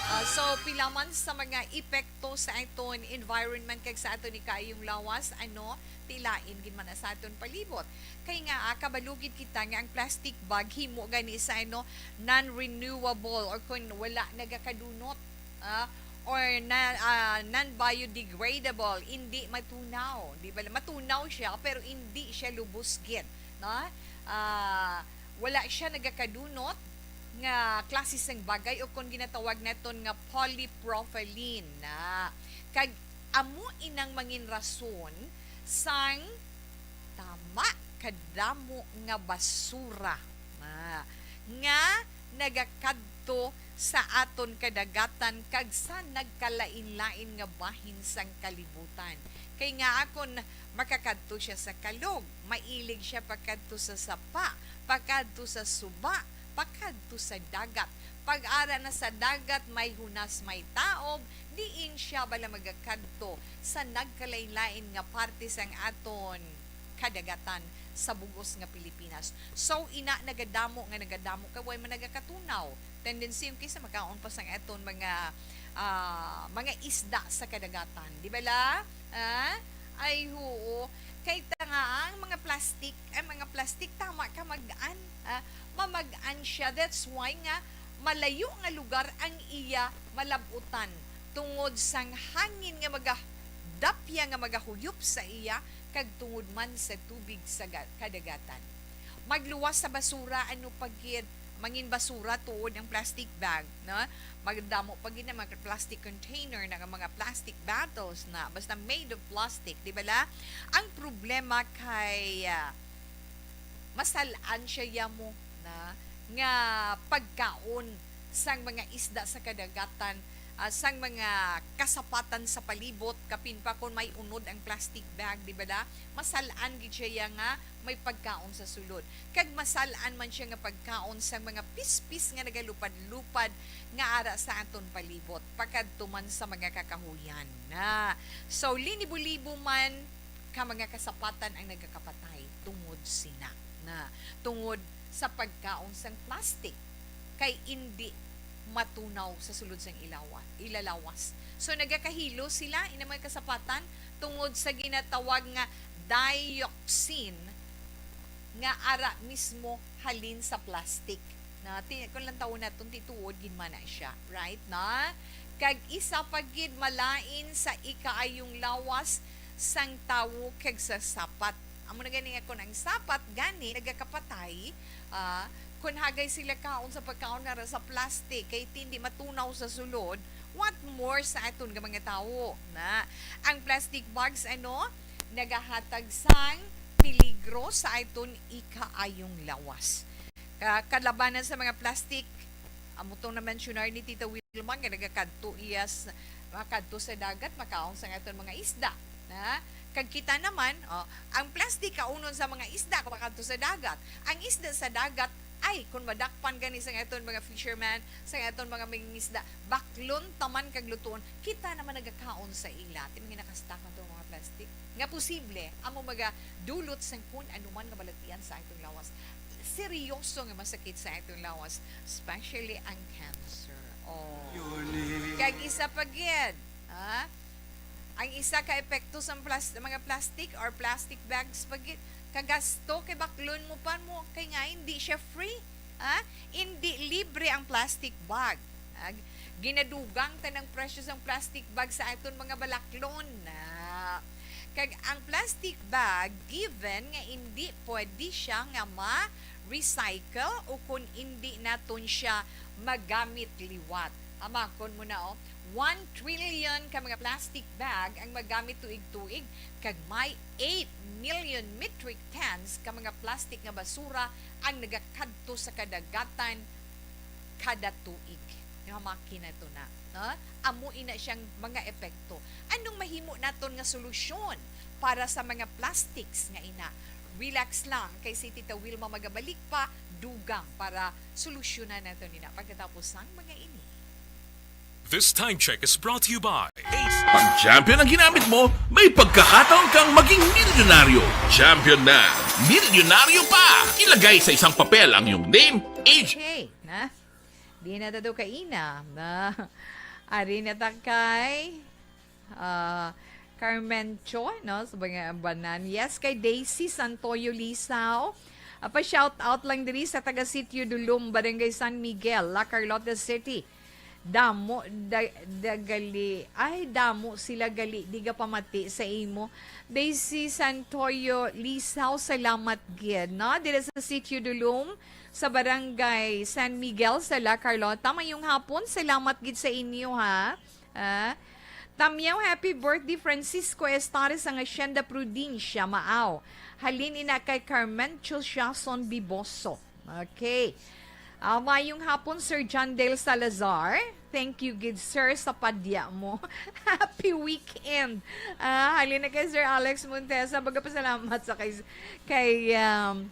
Ah, so, pila man sa mga epekto sa aton environment kag sa aton ikaayong lawas, ano, tilain gid man na sa aton palibot. Kay nga, ah, kabalo gid kita nga ang plastic bag himo gani sa, ano, non-renewable or kung wala nagakadunot, ah, or na, ah, non-biodegradable, hindi matunaw. Di ba? Matunaw siya, pero hindi siya lubos gid, no? Ah, wala siya nagakadunot nga klase sang bagay o kon ginatawag naton nga polypropylene na. Kag amo inang mangin rason sang tama kadamo nga basura na nga nagakadto sa aton kadagatan kag sa nagkalain-lain nga bahin sang kalibutan. Kay nga akon makakadto siya sa kalog, mailig siya pakadto sa sapa, pakadto sa suba, pakadto sa dagat. Pag-ara na sa dagat, may hunas, may taob, diin siya bala magakadto sa nagkalain-lain nga parte sang aton kadagatan sa bugos nga Pilipinas. So, ina nagadamo nga nagadamo kay way man nagakatunaw. Tendency yung kisa makaon pa sang aton mga, ah, mga isda sa kadagatan. Di ba la? Ah? Ay, huo. Kay ta nga ang mga plastic, ang mga plastic, tama ka, mag-an. Ah, mamag-an siya. That's why nga malayo nga lugar ang iya malabutan tungod sang hangin nga magadapya nga magahuyop sa iya kag tungod man sa tubig sa ga-, kadagatan. Magluwas sa basura, ano pa gid, mangin basura tuod ang plastic bag, no? Magdamo pa gid na mga plastic container, na nga mga plastic bottles na basta made of plastic, di ba la? Ang problema kay, ah, masal-an siya yamo na nga pagkaon sang mga isda sa kadagatan, ah, sang mga kasapatan sa palibot, kapin pa kon may unod ang plastic bag, di ba la? Masal-an gid siya ya nga may pagkaon sa sulod. Kag masal-an man siya nga pagkaon sang mga pispis nga nagalupad-lupad nga ara sa aton palibot, pakadto man sa mga kakahuyan na. So, linibo-libo man ka mga kasapatan ang nagakapatay tungod sina, na, tungod sa pagkaon sang plastic kay indi matunaw sa sulod sang ilawa-, ilalawas. So, nagakahilo sila, ina mga kasapatan, tungod sa ginatawag nga dioxin nga ara mismo halin sa plastic. Na, ti-, kung lantawon naton, tituod gid man na siya, right, na? Kag isa pa gid, malain sa ikaayong lawas sang tawo kag sa sapat. Amo na gani nga, kung ang sapat gani nagakapatay, ah, kung hagay sila kaon sa pagkaon nga ra sa plastic, kay hindi matunaw sa sulod, what more sa aton nga mga tawo, na? Ang plastic bags, ano, nagahatag sang peligro sa aton ikaayong lawas. Ka-, kalabanan sa mga plastic, amo tong na-mensionar ni Tita Wilma nga nagakadto iya s-, makadto sa dagat, makaon sa aton mga isda. Na? Kag kita naman, oh, ang plastic kaunon sa mga isda kung makadto sa dagat. Ang isda sa dagat, ay, kung madakpan gani sa aton mga fisherman, sa aton mga mangingisda, baklon taman kag lutuon, kita naman nagakaon sa ila. Ti mga nakastak na to mga plastic. Nga posible, amo magadulot sang kun anuman nga balatian sa atong lawas. Seryoso nga masakit sa atong lawas, especially ang cancer. Oh. Kag isa pa gid, ha? Ang isa ka epekto sa plas-, mga plastic or plastic bags pa gid, kagasto kay baklon mo pa mo, kay nga hindi siya free, ha? Hindi libre ang plastic bag. Ha? Ginadugang tanang presyo sang plastic bag sa aton mga balaklon. Na. Kag ang plastic bag, given nga hindi pwede siya nga ma-recycle o kung hindi naton siya magamit liwat. Hamakon mo na, oh. One trillion ka mga plastic bag ang magamit tuig-tuig, kag may eight million metric tons ka mga plastic nga basura ang nagakadto sa kadagatan kada tuig. Nga makina to na, no? Amo ina siyang mga epekto. Anong mahimo naton nga solusyon para sa mga plastics nga ina? Relax lang, kay si Tita Wilma magabalik pa, dugang para solusyonan naton ina pagkatapos sang mga ini. This time check is brought to you by Ace. Pag Champion ang ginamit mo, may pagkakataon kang maging milyonaryo. Champion na, milyonaryo pa! Ilagay sa isang papel ang iyong name, age, Okay, na. Di na ta daw kaina. Na. Ari na ta kay, ah, Carmencho, no? Sa mga banan. Yes, kay Daisy Santoyo Lisaw. Ah, pa-shout out lang diri sa taga Sitio Dulum, Barangay San Miguel, La Carlota City. Damo, da-, dagali, ay, damo sila gali, di ka pamati sa imo. Daisy Santoyo Lisaw, salamat gid, no? Dira sa Sitio Dulum, sa Barangay San Miguel, sa La Carlota. Mayong hapon, salamat gid sa inyo, ha? Ah, Tamyaw, happy birthday, Francisco Estares, ang Hacienda Provincia, Maaw. Halin ina kay Carmen Chulciason Biboso. Okay. Ah, mayong hapon, Sir John Dale Salazar. Thank you gid, sir, sa padya mo. Happy weekend. Ah, halin na kay Sir Alex Montesa. Magpasalamat sa kay, kay, um,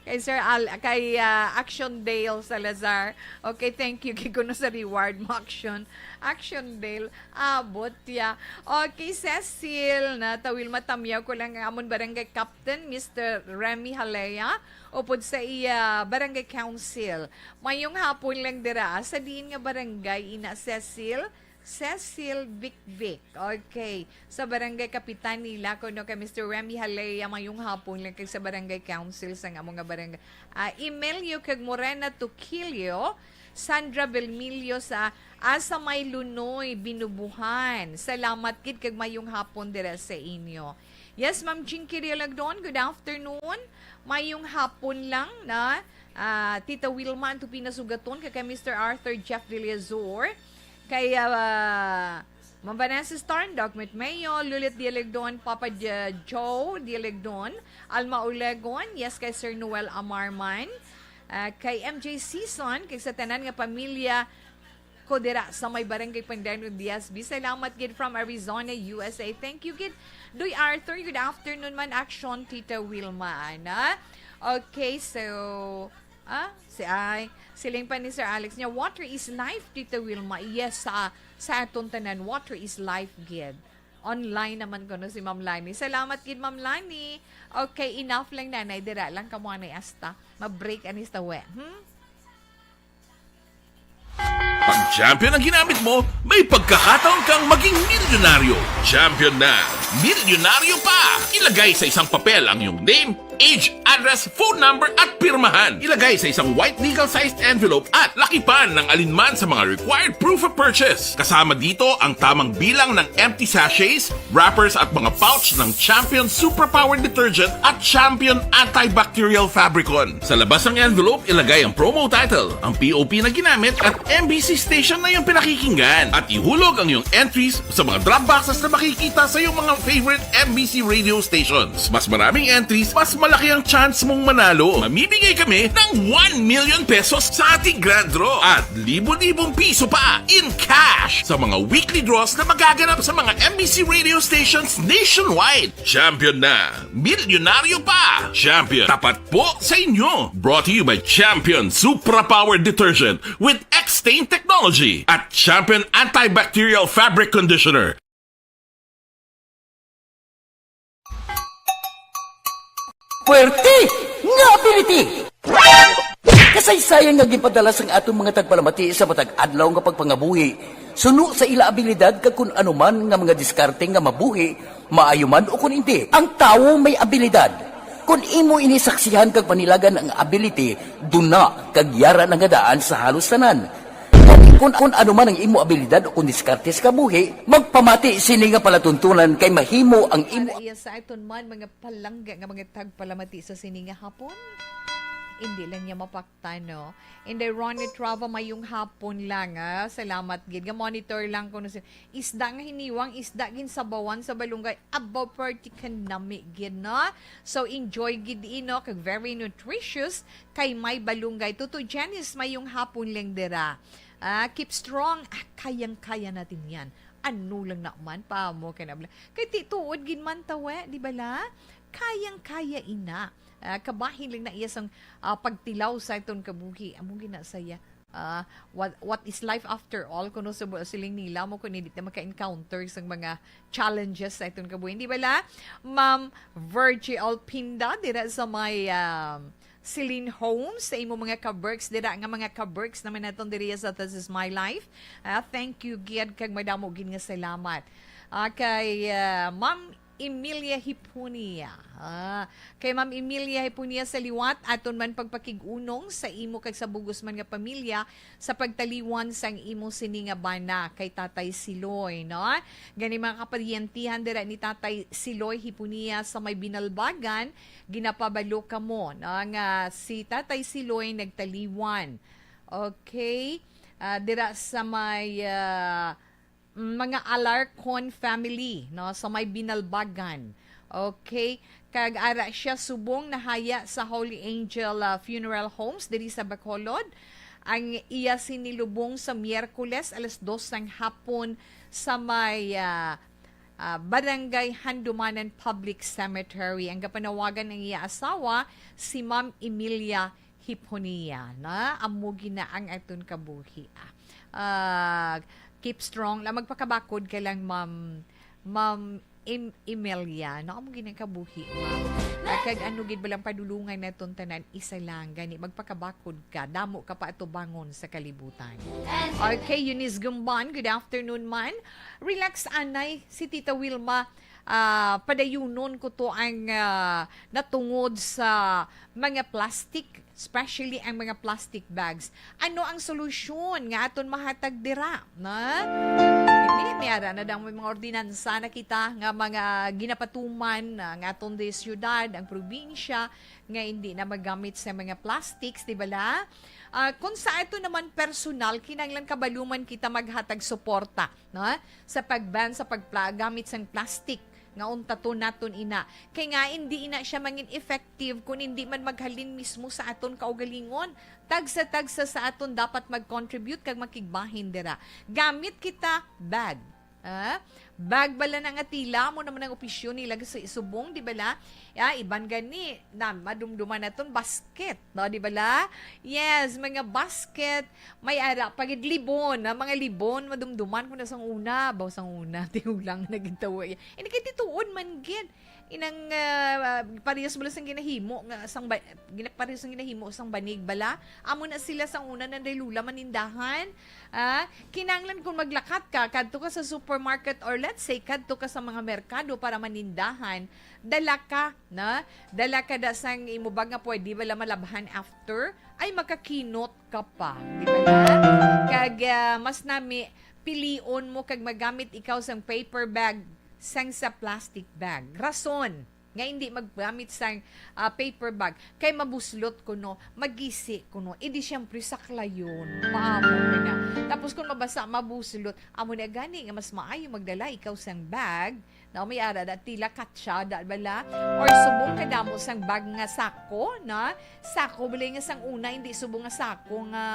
kay Sir Al-, kay, ah, Action Dale Salazar. Okay, thank you. Kay kuno sa reward mo, Action. Action Dale. Abot ya. Okay, Cecil, na Tawil Matamyaw ko lang ang amon barangay captain, Mister Remy Halea. Upod sa iya barangay council. Mayong hapon lang dira. Sa diin nga barangay, ina Cecil? Cecil Bikbik. Okay. Sa barangay kapitan nila, kuno kay Mister Remy Halea, mayong hapon lang kag sa barangay council sa amo nga barangay. Ah, Emilio kag Morena Tukilio, Sandra Belmilio sa, ah, sa may Lunoy, Binubuhan. Salamat gid kag mayong hapon dira sa inyo. Yes, Ma'am Jinky Rialagdon, good afternoon. Mayong hapon lang na, ah, Tita Wilma Antupina Sugaton, kay, kay Mister Arthur Jeff Villazor, kay, ah, Ma'am Vanessa Starn, Doc Mayo, Lulit Dialegdon, Papa J-, Joe Dialegdon, Alma Olegon, yes, kay Sir Noel Amarman, ah, kay M J Season, kay sa tanan nga pamilya ko dira sa may Barangay Pandanon, D S B. Salamat gid from Arizona, U S A. Thank you gid. Doy Arthur, good afternoon man. Action, Tita Wilma, ana. Okay, so, ah, si ay, siling pa ni Sir Alex niya, "Water is life, Tita Wilma." Yes, sa, sa aton tanan, water is life gid. Online naman kuno si Ma'am Lani. Salamat gid, Ma'am Lani. Okay, enough lang, nanay. Dira lang kamo, anay, asta. Ma-break ani sa tawe. Hmm? Pag Champion ang ginamit mo, may pagkakataon kang maging milyonaryo. Champion na, milyonaryo pa! Ilagay sa isang papel ang iyong name, Age, address, phone number at pirmahan. Ilagay sa isang white legal-sized envelope at lakipan ng alinman sa mga required proof of purchase. Kasama dito ang tamang bilang ng empty sachets, wrappers at mga pouch ng Champion Suprapower Detergent at Champion Antibacterial Fabricon. Sa labas ng envelope, ilagay ang promo title, ang P O P na ginamit at M B C station na iyong pinakikinggan. At ihulog ang iyong entries sa mga drop boxes na makikita sa iyong mga favorite M B C radio stations. Mas maraming entries, mas malaki ang chance mong manalo. Mamimigay kami ng one million pesos sa ating grand draw at libo-libong piso pa in cash sa mga weekly draws na magaganap sa mga M B C radio stations nationwide. Champion na! Milyonaryo pa! Champion, tapat po sa inyo! Brought to you by Champion Supra Power Detergent with X-Stain Technology at Champion Antibacterial Fabric Conditioner. Puwerte nga ability! Kasaysayan nga ginpadala sang aton mga tagpalamati sa matag adlaw nga pagpangabuhi, suno sa ila abilidad kag kun ano man nga mga diskarte nga mabuhi, maayo man o kun indi. Ang tawo may abilidad. Kun imo ini saksihan kag panilagan ang ability, duna kag yara na nga daan sa halos tanan. Kun, kun ano man ang imo abilidad o kun diskarte sa kabuhi, magpamati sini nga palatuntunan kay mahimo ang imo Para iya sa aton man mga palangga nga mga tagpalamati sa sini nga hapon. Hindi lang niya mapaktan, no? Inday Ronnie Trava, mayong hapon lang, ah. Salamat gid. Nga monitor lang kuno si isda nga hiniwang, isda ginsabawan sa balunggay. Abaw, party kanami gid, no? So, enjoy gid, ino, kag very nutritious kay may balunggay. Tuto Janice, mayong hapon lang dira. Ah, keep strong. Ah, kayang-kaya natin yan. Ano lang naman pa mo kinabla. Kay ti tuod gid man tawe, di ba la? Kayang-kaya ina. Ah, kabahin lang na iya sang, ah, pagtilaw sa iton kabuhi. Amo gina saya. Ah, what, what is life after all? Kuno sa bu-, siling nila mo, kung hindi na maka-encounter sa mga challenges sa iton kabuhi. Di ba la? Ma'am Virgie Alpinda, dira sa may, um, Celine Homes, sa imo mga ka-Berks, dira nga mga ka-Berks naman naton diri sa This Is My Life. Ah, thank you gid kag madamo gid nga salamat. Ah, kay, ah, Ma'am Emilia Hipunia. Ah, kay Ma'am Emilia Hipunia sa liwat, aton man pagpakig-unong sa imo kag sa bugos man nga pamilya sa pagtaliwan sang imo sini nga bana kay Tatay Siloy, no? Gani mga kaparyentihan dira ni Tatay Siloy Hipunia sa may Binalbagan, ginapabalo kamo, no, nga si Tatay Siloy nagtaliwan. Okay? Ah, dira sa may, ah, mga Alarcon family, no, sa may Binalbagan. Okay? Kag ara siya subong nahaya sa Holy Angel, ah, Funeral Homes diri sa Bacolod. Ang iya sinilubong sa Miyerkules alas dos sang hapon sa may, ah, ah, Barangay Handumanan Public Cemetery. Ang gapanawagan ang iya asawa, si Ma'am Emilia Hipunia, na amo gina ang aton kabuhi, ah. Ah, keep strong lang, magpakabakod ka lang, Ma'am, Ma'am Em-, Emelia, no? Amo gina ang kabuhi, Ma'am. Ah, kag ano gid ba lang padulungan naton tanan, isa lang, gani, magpakabakod ka, damo ka pa atubangon sa kalibutan. Okay, Eunice Gumban, good afternoon man. Relax, anay, si Tita Wilma, ah, padayunon ko to ang, ah, natungod sa mga plastic, especially ang mga plastic bags. Ano ang solusyon nga aton mahatag dira, na? Hindi, may ara na dang may mga ordinansa na kita nga mga ginapatuman, ah, nga aton di syudad, ang probinsya, nga hindi na magamit sa mga plastics, di ba la? Ah, kung sa ato naman personal, kinahanglan kabaluman kita maghatag suporta, no? Sa pag-ban sa paggamit sang plastic nga untaton naton ina. Kay nga hindi ina siya mangin effective kung hindi man maghalin mismo sa aton kaugalingon. Tagsa-tagsa sa aton dapat mag-contribute kag makigbahin dira. Gamit kita bag. Ah, bag bala na nga tila mo naman ang opisyon nila sa subong, di bala? Ya, iban gani na madumduman naton basket, no, di bala? Yes, mga basket, may ara pa gid libon, ah, mga libon madumduman ko na sang una, baw sang una, tinulang na gid tawo. Ini kay tituod man gid. Inang, ah, parehas bala sang ginahimo nga sang ba-, gina-, parehas sang ginahimo sang banig bala. Amo na sila sang una nanday lula manindahan. Ah, kinahanglan kung maglakat ka, kadto ka sa supermarket or let's say kadto ka sa mga merkado para manindahan, dala ka, na? Dala ka da sang imo bag nga pwede bala malabhan after, ay makakinot ka pa, di ba na? Kag, ah, mas nami pilion mo kag magamit ikaw sang paper bag sang sa plastic bag. Rason nga hindi maggamit sang, ah, paper bag kay mabuslot kuno, magisi kuno. E di siyempre saklayon, paamo na. Tapos kung mabasa, mabuslot. Amo na gani nga mas maayo magdala ikaw sang bag na may ara da tila katsa da bala or subong kadamo sang bag nga sako na sako bala nga sang una, hindi subong nga sako nga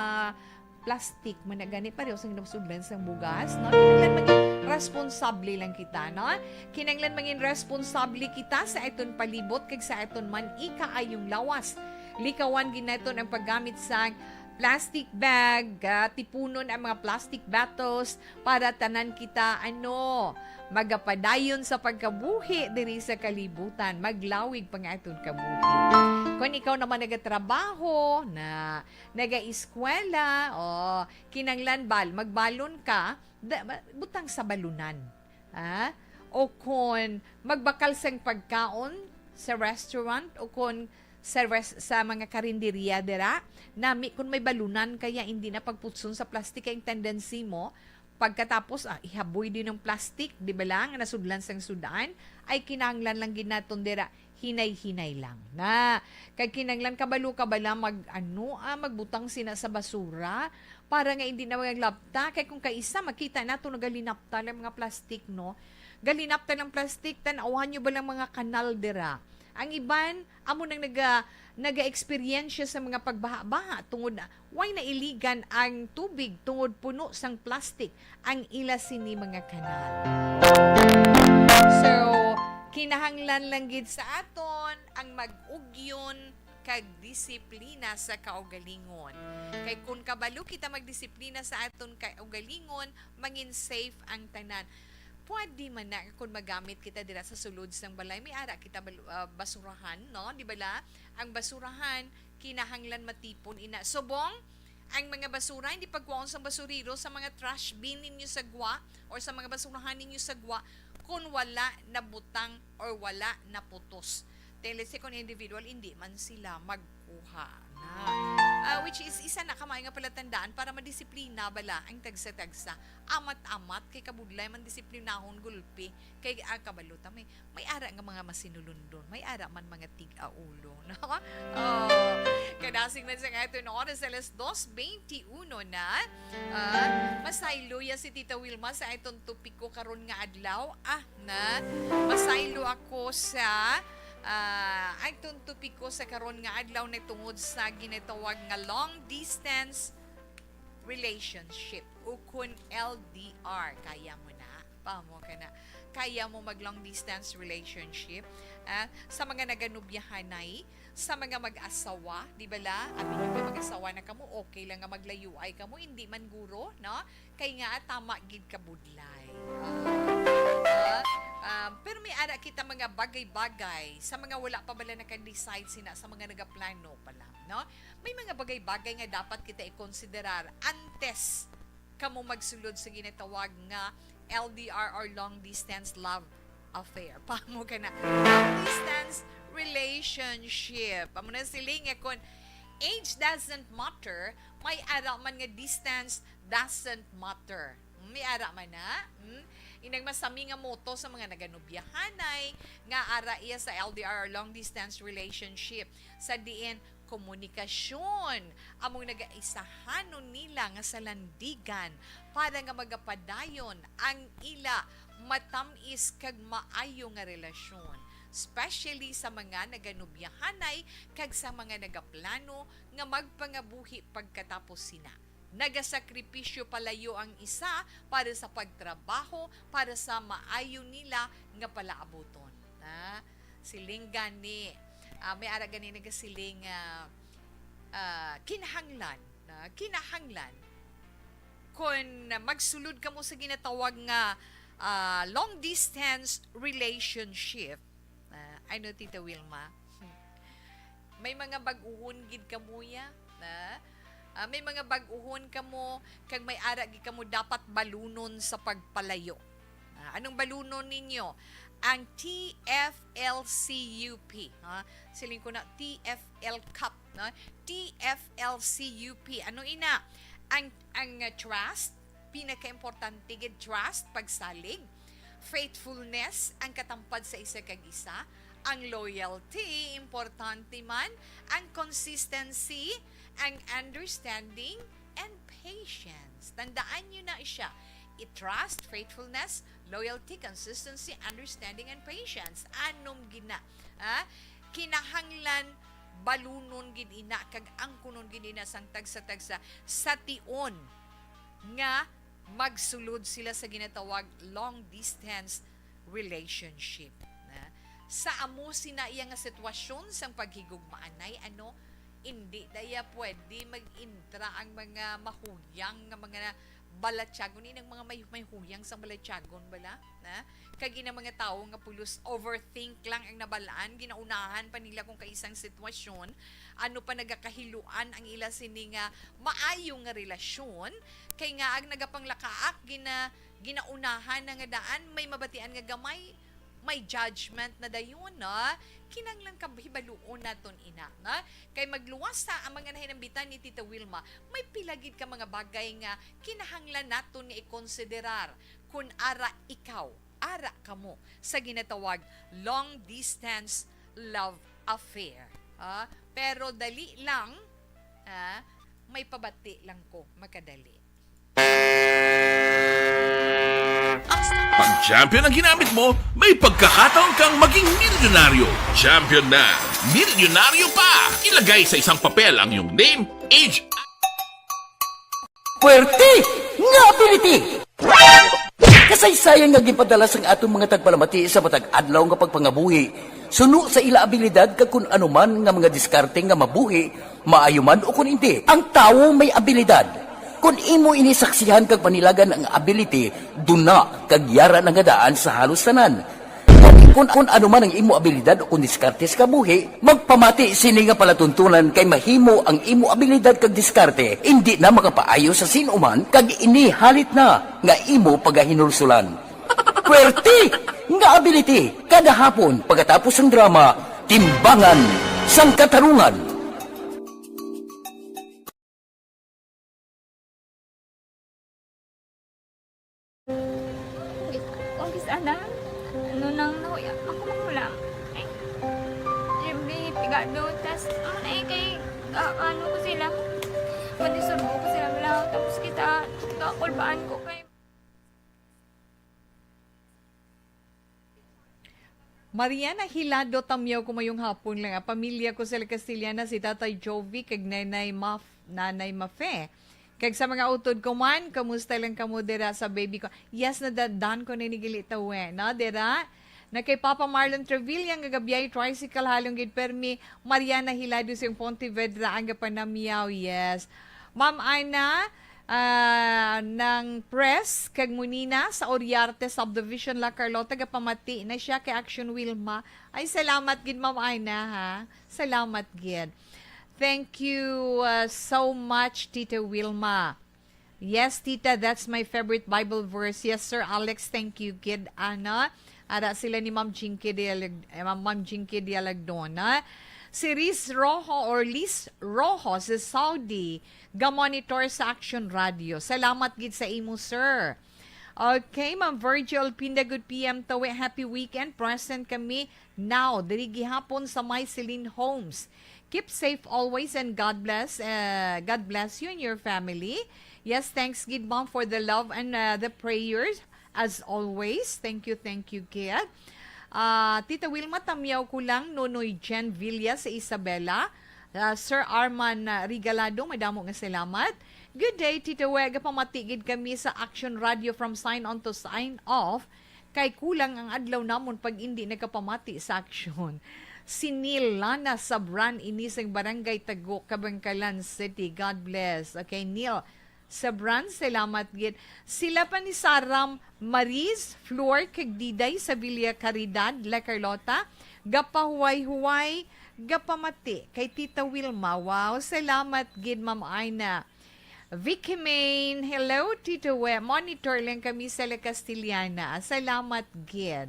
plastic man na gani, pareho sang ginasudlan sang bugas, no? Kinahanglan maging responsable lang kita, no? Kinahanglan maging responsable kita sa aton palibot kag sa aton man ikaayong lawas. Likawan gid naton ang paggamit sang plastic bag, ah, tipunon ang mga plastic bottles para tanan kita, ano, magapadayon sa pagkabuhi diri sa kalibutan, maglawig pa nga aton kabuhi. Kung ikaw naman nagatrabaho na nagaeskwela, o kinanglan bal, magbalon ka, da-, ma-, butang sa balunan. Ha? O kon magbakal sang pagkaon sa restaurant o kon sa res-, sa mga karinderya dira, nami kon may balunan kaya hindi na pagputson sa plastic kay ang tendency mo, pagkatapos, ah, ihaboy din ang plastic, di ba lang, nasudlan sang sudaan, ay kinahanglan lang gid naton dira hinay-hinay lang na. Kay kinanglan kabalo ka bala mag, ano, ah, magbutang sina sa basura para nga hindi na maglapta. Kay kung kaisa, makita nato nagalinapta lang mga plastic, no? Galinapta lang plastic, tan-awhan nyo ba lang mga kanal dira? Ang iban, amo nang naga, naga-eksperyensya sa mga pagbaha-baha tungod na way nailigan ang tubig tungod puno sang plastic ang ila sini mga kanal. So, kinahanglan lang gid sa aton ang mag-ugyon kag disiplina sa kaugalingon. Kay kun kabalo kita magdisiplina sa aton kaugalingon, mangin safe ang tanan. Pwede man na kung magamit kita dira sa sulod sang balay, may ara kita bal-, ah, basurahan, no? Di ba la? Ang basurahan, kinahanglan matipon ina. Subong, ang mga basura, hindi pagkuhaon sang basurero sa mga trash bin ninyo sa gwa or sa mga basurahan ninyo sa gwa kung wala nabutang or wala naputos. Then, let's say, kung individual, hindi man sila magkuha na. Ah, which is, isa na kamay nga palatandaan para madisiplina bala ang tagsa-tagsa. Amat-amat, kay kabudlay man disiplinahon gulpi. Kay ang kabalo ta, may, may ara nga mga masinulundon, may ara man mga tig-aulo, no? Oh, kadasig man sa nga ito, no? Oras alas dos twenty-uno na. Ah, masaylo ya si Tita Wilma sa itong topiko karon nga adlaw. Ah, na, masaylo ako sa, ah, itong topiko sa karon nga adlaw na tungod sa ginatawag nga long distance relationship, ukon L D R. Kaya mo na? Pamo ka na. Kaya mo mag long distance relationship? Ah, sa mga naganubyahanay, sa mga mag-asawa, di ba la? Abi nga mag-asawa na kamo, okay lang nga maglayuay kamo, hindi man guro, no? Kay nga, tama gid ka budlay. Ah, ah, um, pero may ara kita mga bagay-bagay sa mga wala pa bala naka-decide sina, sa mga nagaplano pa lang, no? May mga bagay-bagay nga dapat kita i-konsiderar antes kamo magsulod sa ginatawag nga L D R or long distance love affair. Pamo ka na. Long distance relationship. Amo na siling nga kung age doesn't matter, may ara man nga distance doesn't matter. May ara man na. Hmm? Inang masami nga moto sa mga naganubyahanay nga ara iya sa L D R or long distance relationship. Sa diin, komunikasyon among nagaisahanon nila nga salandigan para nga magapadayon ang ila matam-is kag maayo nga relasyon, especially sa mga naganubyahanay kag sa mga nagaplano nga magpangabuhi pagkatapos sina. Nagasakripisyo palayo ang isa para sa pagtrabaho, para sa maayo nila nga palaabuton. Na, siling gani, ah, may ara gani nagasiling nga, ah, kinahanglan, na, kinahanglan kon magsulod kamo sa ginatawag nga, ah, long distance relationship, ah, Ano, Tita Wilma? May mga bag-uhon gid kamo, ya, na? Ah, may mga bag-uhon kamo, kag may ara gid kamo dapat balunon sa pagpalayo. Ah, anong balunon ninyo? Ang T F L C U P, ha? Siling ko na, T F L cup, no? T F L C U P. Ano ina? Ang, ang, ah, trust, pinakaimportante gid, trust, pagsalig, faithfulness, ang katampad sa isa kag isa, ang loyalty, importante man, ang consistency, ang understanding, and patience. Tandaan nyo na siya. I-trust, faithfulness, loyalty, consistency, understanding, and patience. Anom gina. Ha? Kinahanglan balunon gid ina kag angkunon gid ina sang tagsa-tagsa sa tion nga magsulod sila sa ginatawag long distance relationship, na sa amo sina iya nga sitwasyon sang paghigugmaanay, ano, indi daya pwede mag-intra ang mga mahuyang nga mga balatyagon, inang mga may, may huyang sang balatyagon bala, na kag inang mga tawo nga pulos overthink lang ang nabalaan, ginaunahan pa nila kung kaisang sitwasyon, ano pa nagakahiluan ang ila sini nga maayo nga relasyon, kay nga ang nagapanglakaak gina ginaunahan na nga daan, may mabatian nga gamay, may judgment na dayon, no? Kinahanglan ka hibaluon naton ina, no? Kay magluwas sa ang mga nahinambitan ni Tita Wilma, may pila gid ka mga bagay nga kinahanglan naton nga ikonsiderar kun ara ikaw, ara kamo sa ginatawag long distance love affair. Ah, pero dali lang, ah, may pabati lang ko, makadali. Pag champion ang ginamit mo, may pagkakataon kang maging milyonaryo. Champion na, milyonaryo pa! Ilagay sa isang papel ang iyong name, age, Puwerte nga ability! Kasaysayan nga ginpadala sang aton mga tagpalamati sa matag adlaw nga pagpangabuhi suno sa ila abilidad kag kun ano man nga mga diskarte nga mabuhi, maayo man ukon indi. Ang tawo may abilidad. Kon imo ini saksihan kag panilagan ang ability, duna kag yara na nga daan sa halos tanan. Kon, kon ano man ang imo abilidad ukon diskarte sa kabuhi, magpamati sini nga palatuntunan kay mahimo ang imo abilidad kag diskarte indi na makapaayo sa sin-o man kag ini halit na nga imo pagahinulsulan. Puwerte nga ability kada hapon pagkatapos sang drama, Timbangan sang Katarungan. Kung kis ana, ano nang nahuya ako makulang. Ay, siyempre, pigado. Tas, ano na eh, kay, ah, ano ko sila, manisurbo ko sila lang. Tapos kita, kakulbaan ko kay Mariana Hilado, Tamyaw ko, mayong hapon lang. Ang pamilya ko sila Castillana, si Tatay Jovi kag Nanay Maf, Nanay Mafe. Kag sa mga utod ko man, kamusta lang kamo dira sa baby ko? Yes, nadadan ko na ni gali tawe, no? Dira na kay Papa Marlon Trevilla nga gabiyay tricycle halong gid permi. Mariana Hilado sa Pontevedra ang gapanamyaw. Yes. Ma'am Ana, ah, ng Press kag Munina sa Oriarte Subdivision, La Carlota, gapamati na siya kay Action Wilma. Ay, salamat gid, Ma'am Ana, ha? Salamat gid. Thank you, uh, so much, Tita Wilma. Yes, Tita, that's my favorite Bible verse. Yes, Sir Alex, thank you gid, ana. Ara sila ni Ma'am Jinky Dialag-, eh, Ma'am Ma'am Jinky Dialagdona. Si Riz Rojo or Liz Rojo sa Saudi, ga-monitor sa Action Radio. Salamat gid sa imo, sir. Okay, Ma'am Virgil Pinda, good P M tawi. Happy weekend. Present kami now, diri gihapon sa may Celine Homes. Keep safe always and God bless. Uh, God bless you and your family. Yes, thanks gid, Ma'am, for the love and, uh, the prayers as always. Thank you, thank you, kid. Ah, Tita Wilma, tamyaw ko lang, Nonoy Jen Villa sa Isabela. Ah, Sir Arman, ah, Regalado, madamo nga salamat. Good day, Tita We. Gapamati gid kami sa Action Radio from sign on to sign off. Kay kulang ang adlaw namon pag indi nakapamati sa Action. Si Neil Lana Sabran ini sang Barangay Tago, Kabangkalan City. God bless. Okay, Neil. Sabran, salamat gid. Sila pa ni Saram Maris, Flor, kag Diday sa Villa Caridad, La Carlota. Gapahuway-huway, gapamati kay Tita Wilma. Wow, salamat gid, Ma'am Aina. Vicky Main, hello, Tito We. Monitor lang kami sa La Castellana. Salamat gid.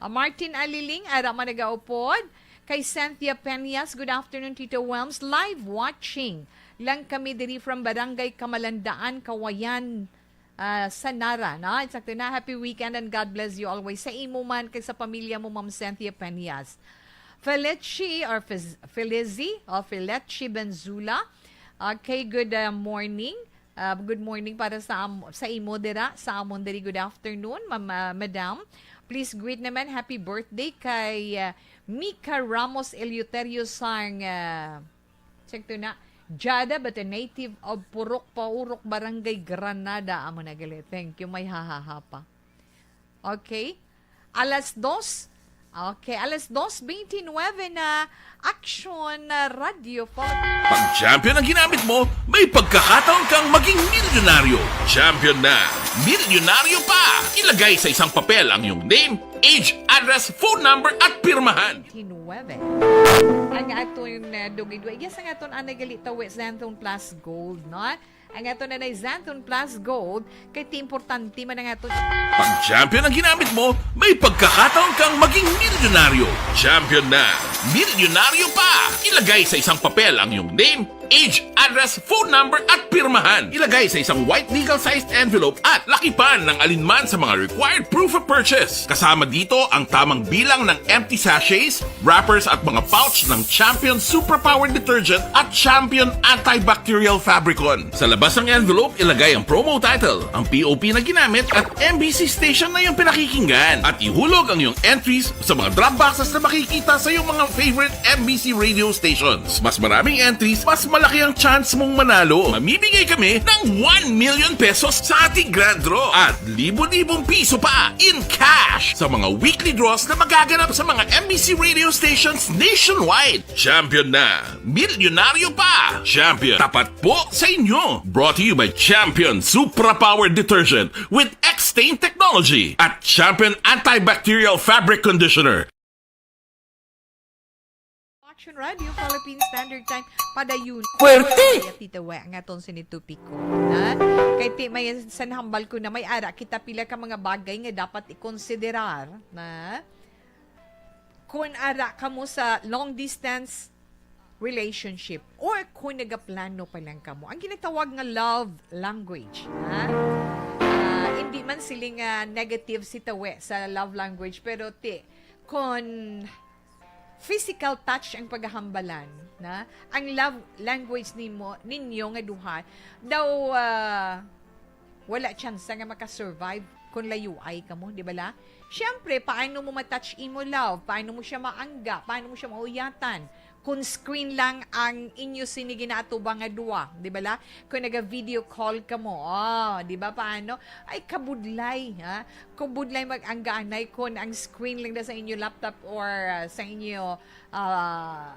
Ah, Martin Aliling, ara man nagaupod. Kay Cynthia Peñas, good afternoon, Tito Welms. Live watching lang kami diri from Barangay Kamalandaan, Kawayan, ah, sa Nara, no? Insakto na, happy weekend and God bless you always. Sa imo man, kag sa pamilya mo, Ma'am Cynthia Peñas. Felici or Fez-, Felizzi or Felici Benzula. Okay, good, uh, morning. Uh, good morning para sa am-, sa imo dira, sa amon diri. Good afternoon, ma'am, uh, madam. Please greet naman happy birthday kay, uh, Mika Ramos Eleuterio sang, uh, check to na, Jada, but a native of Purok Paurok, Barangay Granada. Amo na gali. Thank you. May hahaha pa. Okay. Alas dos. Okay, alas dos twenty-nine na. Action na Radio Philippines. Pag Champion ang ginamit mo, may pagkakataon kang maging milyonaryo. Champion na, milyonaryo pa! Ilagay sa isang papel ang iyong name, age, address, phone number, at pirmahan. Twenty-nine. Ang aton, uh, dugay-dugay. Yes, ang aton anay gali tawi, Xanthone Plus Gold, no? Ang aton anay Xanthone Plus Gold, kay ti importante man ang aton. Pag Champion ang ginamit mo, may pagkakataon kang maging milyonaryo. Champion na, milyonaryo pa! Ilagay sa isang papel ang iyong name, age, address, phone number, at pirmahan. Ilagay sa isang white legal-sized envelope at lakipan ng alinman sa mga required proof of purchase. Kasama dito ang tamang bilang ng empty sachets, wrappers, at mga pouch ng Champion Suprapower Detergent at Champion Antibacterial Fabricon. Sa labas ng envelope, ilagay ang promo title, ang P O P na ginamit, at M B C station na iyong pinakikinggan. At ihulog ang iyong entries sa mga drop boxes na makikita sa iyong mga favorite M B C radio stations. Mas maraming entries, mas malaki ang chance mong manalo. Mamimigay kami ng one million pesos sa ating grand draw at libo-libong piso pa in cash sa mga weekly draws na magaganap sa mga M B C radio stations nationwide. Champion na! Milyonaryo pa! Champion, tapat po sa inyo! Brought to you by Champion Supra Power Detergent with X-Stain Technology at Champion Antibacterial Fabric Conditioner. Action Radio, Philippine Standard Time, padayon. Puwerte! Kaya, Tita We, ang aton sini topiko, na? Kay ti, may sanhambal ko na may ara kita pila ka mga bagay nga dapat ikonsiderar, na? Kung ara kamo sa long distance relationship or kung nagaplano pa lang kamo. Ang ginatawag nga love language, ha? Ah, hindi man sila nga negative si tawe sa love language, pero ti, kung physical touch ang paghahambalan, na, ang love language nimo, ninyo nga duha, daw, ah, wala tsansa nga makasurvive kung layuay kamo, di bala? Siyempre, paano mo ma-touch imo love? Paano mo siya maangga? Paano mo siya mauyatan? Kung screen lang ang inyo sini ginaatubang nga duwa, di bala? Kung naga-video call kamo, oh, di ba, paano? Ay, kabudlay, ha? Kabudlay mag-angga anay kung ang screen lang na sa inyo laptop or, ah, sa inyo, ah,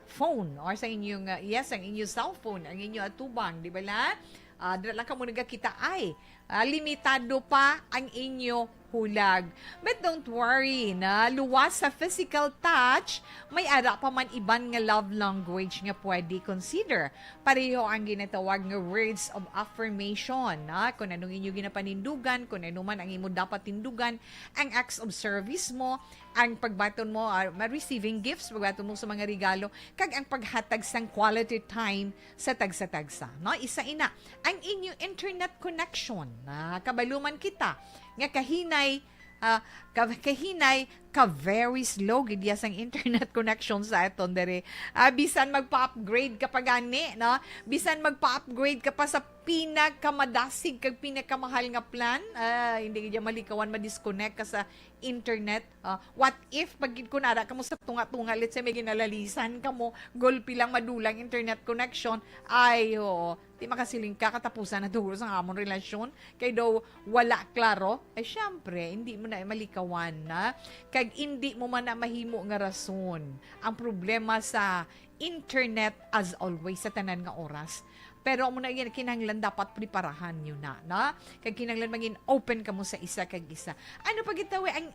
phone or sa inyong, ah, yes, ang inyo cellphone, ang inyo atubang, di bala? Ah, dira lang kamo nagakita ay, ah, limitado pa ang inyo hulag. But don't worry, na luwas sa physical touch, may ara pa man iban nga love language nga pwede consider. Pareho ang ginatawag nga words of affirmation, na kung anong inyo ginapanindugan, kung ano man ang imo dapat tindugan, ang acts of service mo, ang pagbaton mo, ah, ma-, receiving gifts, pagbaton mo sa mga regalo, kag ang paghatag sang quality time sa tagsa-tagsa, no? Isa ina, ang inyo internet connection. Ah, kabalo man kita nga kahinay, ah, ka-, kahinay, ka very slow gid ya sang internet connection sa aton diri. Ah, bisan magpa-upgrade ka pa gani, no? Bisan magpa-upgrade ka pa sa pinakamadasig kag pinakamahal nga plan, ah, hindi gid ya malikawan ma-disconnect ka sa internet. Ah, what if pag gid kun ara kamo sa tunga-tunga, let's say may ginalalisan kamo, gulpi lang madulang internet connection, ay, oo, di makasiling ka, katapusan na duro sa amon relasyon, kay daw wala klaro. Ay, syempre, hindi mo na malikawan na, kag hindi mo man na mahimo nga rason. Ang problema sa internet, as always, sa tanan nga oras, Pero amo na yan, kinahanglan dapat preparahan nyo na, na? Kag kinahanglan maging open kamo sa isa kag isa. Ano pa gitawi ang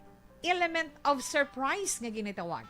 element of surprise nga ginatawag?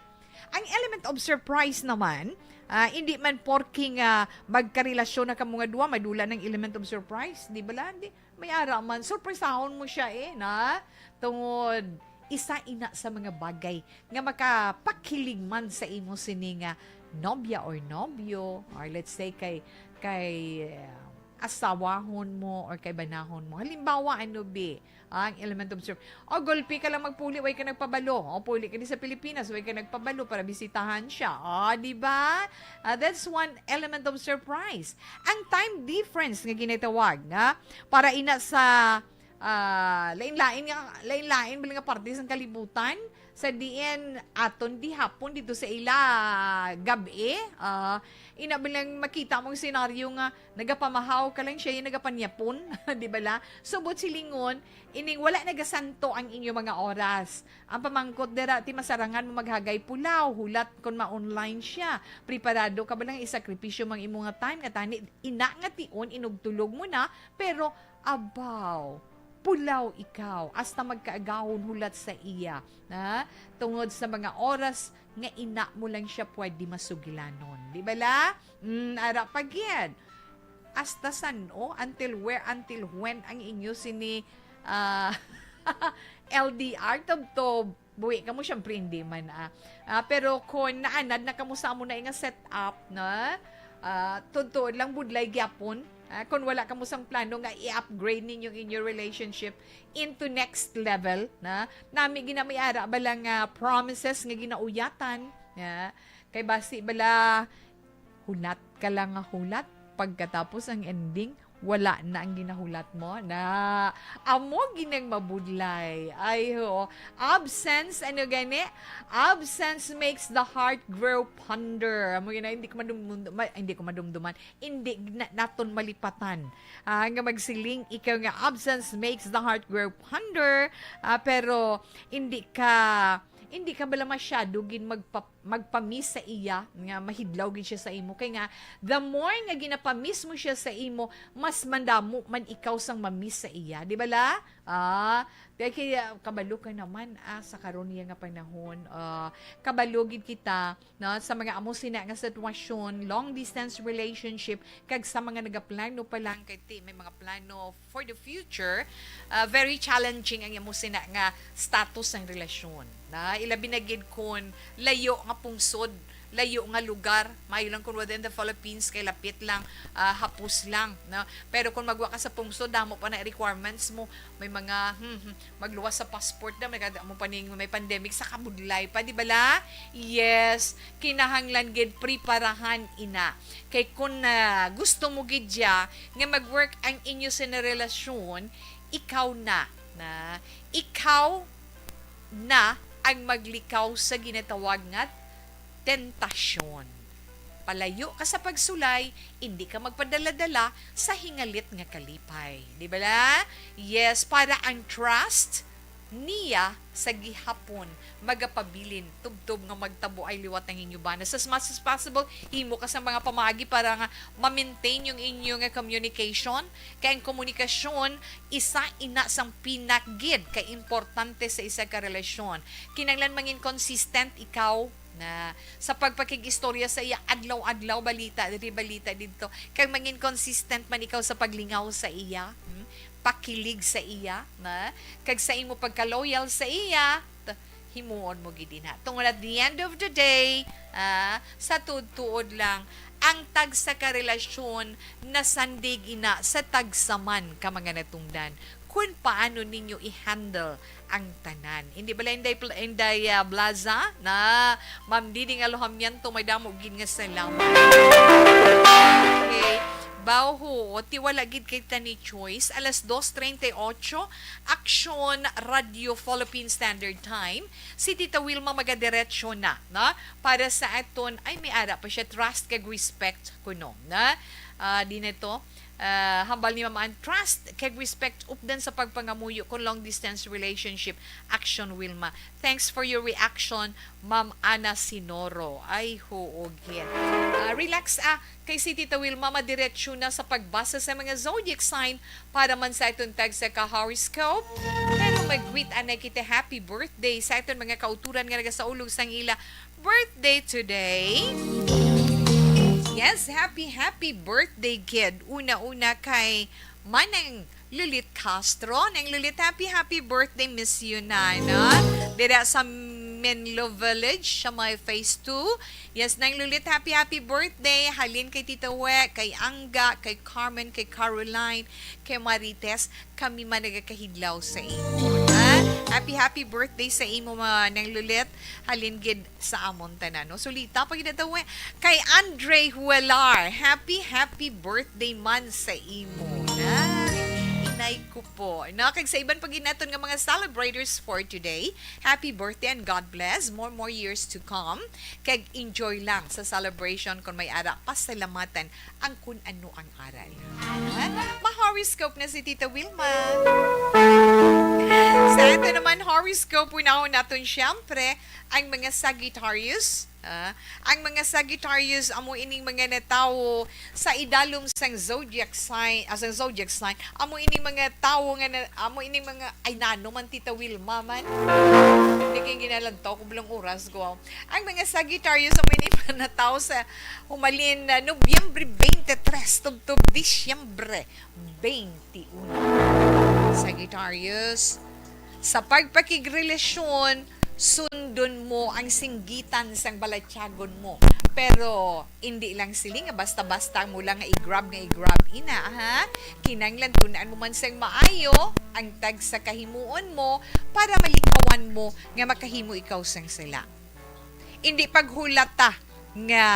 Ang element of surprise naman, ah, hindi man porke nga magkarelasyon na kamo nga duwa, madula ng element of surprise, di ba la? Di, may ara man, surpresahon mo siya eh, na? Tungod, isa ina sa mga bagay nga makapakilig man sa imo sini nga nobya or nobyo, or let's say kay, kay, uh, asawahon mo or kay banahon mo. Halimbawa, ano bi, ang element of surprise. O, gulpi ka lang magpuli, way ka nagpabalo. O, puli ka di sa Pilipinas, way ka nagpabalo para bisitahan siya. O, di ba? Ah, that's one element of surprise. Ang time difference nga ginatawag, na para ina sa, ah, lain-lain nga, lain-lain bala nga parte sang kalibutan, sa diin aton di hapon dito sa ila gab-i, ah, ina bilang makita mong senaryo nga nagapamahaw ka lang siya, yung nagapanyapon, di ba la? So, buot silingon, ining wala nagasanto ang inyo mga oras. Ang pamangkot dira, ti masarangan mo maghagay pulaw, hulat kon ma-online siya. Preparado ka ba lang isakripisyo mang imo nga time nga tani ina nga tion inugtulog mo na, pero abaw, pulaw ikaw, hasta magkaagahon hulat sa iya, na tungod sa mga oras nga ina mo lang siya pwede masugilanon. Di ba la? Mm, ara pa gid. Hasta san-o? Until where? Until when ang inyo sini, ah, L D R, tubtob? Buhi ka mo, syempre hindi man, ah. Ah, pero kung naanad na kamo sa amo na nga setup, na, ah, tuod-tuod lang budlay gyapon. Ah, kung wala kamo sang plano nga i-upgrade ninyo in your relationship into next level, na, nami gina may ara ba lang nga promises nga ginauyatan, na, kay basi bala hulat ka lang nga hulat, pagkatapos ang ending, wala na ang ginahulat mo. Na, amo ginang mabudlay. Ay, ho. Absence, ano gani? Absence makes the heart grow fonder. Amo gina, hindi ko madumdum-, ma-, hindi ko madumduman. Hindi na, naton malipatan. Ah, nga magsiling ikaw nga absence makes the heart grow fonder. Ah, pero hindi ka, hindi ka bala masyado gin magpa-, magpa-miss sa iya, nga mahidlaw gid siya sa imo. Kay nga, the more nga ginapa-miss mo siya sa imo, mas mandamo man ikaw sang ma-miss sa iya. Di ba la? Ah, kay, kay, ah, kabalo ka naman, ah, sa karon niya nga panahon, ah, kabalo gid kita, no, sa mga amo sina nga sitwasyon, long distance relationship, kag sa mga nagaplano pa lang, kay ti, may mga plano for the future, ah, very challenging ang amo sina nga status sang relasyon. Na, ilabi na gid kun layo nga pungsod, layo nga lugar, maayo lang kun within the Philippines, kay lapit lang, ah, hapos lang, no? Pero kung magwa ka sa pungsod, damo pa na requirements mo, may mga, hmm, hmm, magluwas sa passport na, may kada mo pa ning may pandemic sa kabudlay pa, di ba la? Yes, kinahanglan gid preparahan ina. Kay kun, ah, gusto mo gid ya nga mag-work ang inyo sina relasyon, ikaw na, na, ikaw na ang maglikaw sa ginatawag nga tentasyon. Palayo ka sa pagsulay, hindi ka magpadala-dala sa hingalit nga kalipay. Di ba la? Yes, para ang trust niya sa gihapon magapabilin tubtob nga magtabuay liwat ang inyo bana. As much as possible, himo ka sa mga pamaagi para nga ma-maintain yung inyo nga communication. Kay ang komunikasyon, isa ina sang pinakgid ka importante sa isa ka relasyon. Kinahanglan mangin consistent ikaw na sa pagpakig-istorya sa iya, adlaw-adlaw balita diri, balita didto, kag mangin consistent man ikaw sa paglingaw sa iya, hmm? Pakilig sa iya, na, kag sa imo pagka-loyal sa iya, t-, himuon mo gid ina. Tungod at the end of the day, ah, sa tuod-tuod lang, ang tagsa ka relasyon nasandig ina sa tagsa man ka mga natungdan. Kun paano ninyo i-handle ang tanan. Hindi bala Inday Pl-, Inday, ah, Blaza na Ma'am Diding Alohamiento, may damo gid nga salamat. Okay. Bawho, o ti wala gid kay tani choice. Alas dos treinta y ocho, Aksyon Radio Philippine Standard Time. Si Tita Wilma magadiretso na, no? Para sa aton, ay, may ara pa siya, trust kag respect kuno, na? Ah, di na to. Ah, hambal ni Ma'am Ann, trust kag respect updan sa pagpangamuyo kon long distance relationship. Action, Wilma. Thanks for your reaction, Ma'am Ana Sinoro. Ay, huo gid. Ah, relax, ah, kay si Tita Wilma madiretso na sa pagbasa sa mga zodiac sign para man sa aton tagsa ka horoscope. Pero mag-greet anay kita happy birthday sa aton mga kauturan nga nagasaulog sang ila birthday today. Yes, happy, happy birthday, kid. Una-una kay Manang Lulit Castro. Nang Lulit, happy, happy birthday, Miss Yunana. Dira sa Menlo Village, sa may phase two. Yes, Nang Lulit, happy, happy birthday. Halin kay Tita We, kay Angga, kay Carmen, kay Caroline, kay Marites. Kami man nagakahidlaw sa imo. Ha? Happy, happy birthday sa imo, Manang Lulit. Halin gid sa amon tanan, no? Sulita pa gid ito, eh. Kay Andre Huelar, happy, happy birthday man sa imo. Ay, inay ko po. No? Kag sa iban pa gid naton nga mga celebrators for today, happy birthday and God bless. More, more years to come. Kag enjoy lang sa celebration kung may ara. Pasalamatan ang kun ano ang aral. Ha? Ma-horoscope na si Tita Wilma. Sa ato naman horoscope, unahon naton siyempre ang mga Sagittarius. Ah, ang mga Sagittarius amo ining mga natawo sa idalom sang zodiac sign, ah, sang zodiac sign, amo ining mga tawo nga na, amo ining mga, ay, nano man, Tita Wilma man. Hindi kay ginalantaw ko bilang oras ko. Ang mga Sagittarius amo ining mga natawo sa humalin na Nobyembre twenty-three tubtob Disyembre twenty-one. Sagittarius, sa pagpakigrelasyon, sundon mo ang singgitan sang balatyagon mo. Pero indi lang sili nga basta-basta mo lang nga i-grab nga i-grab ina, ha? Kinahanglan tun-an mo man sang maayo ang tagsa ka himuon mo para malikawan mo nga makahimo ikaw sang sala. Indi paghulata nga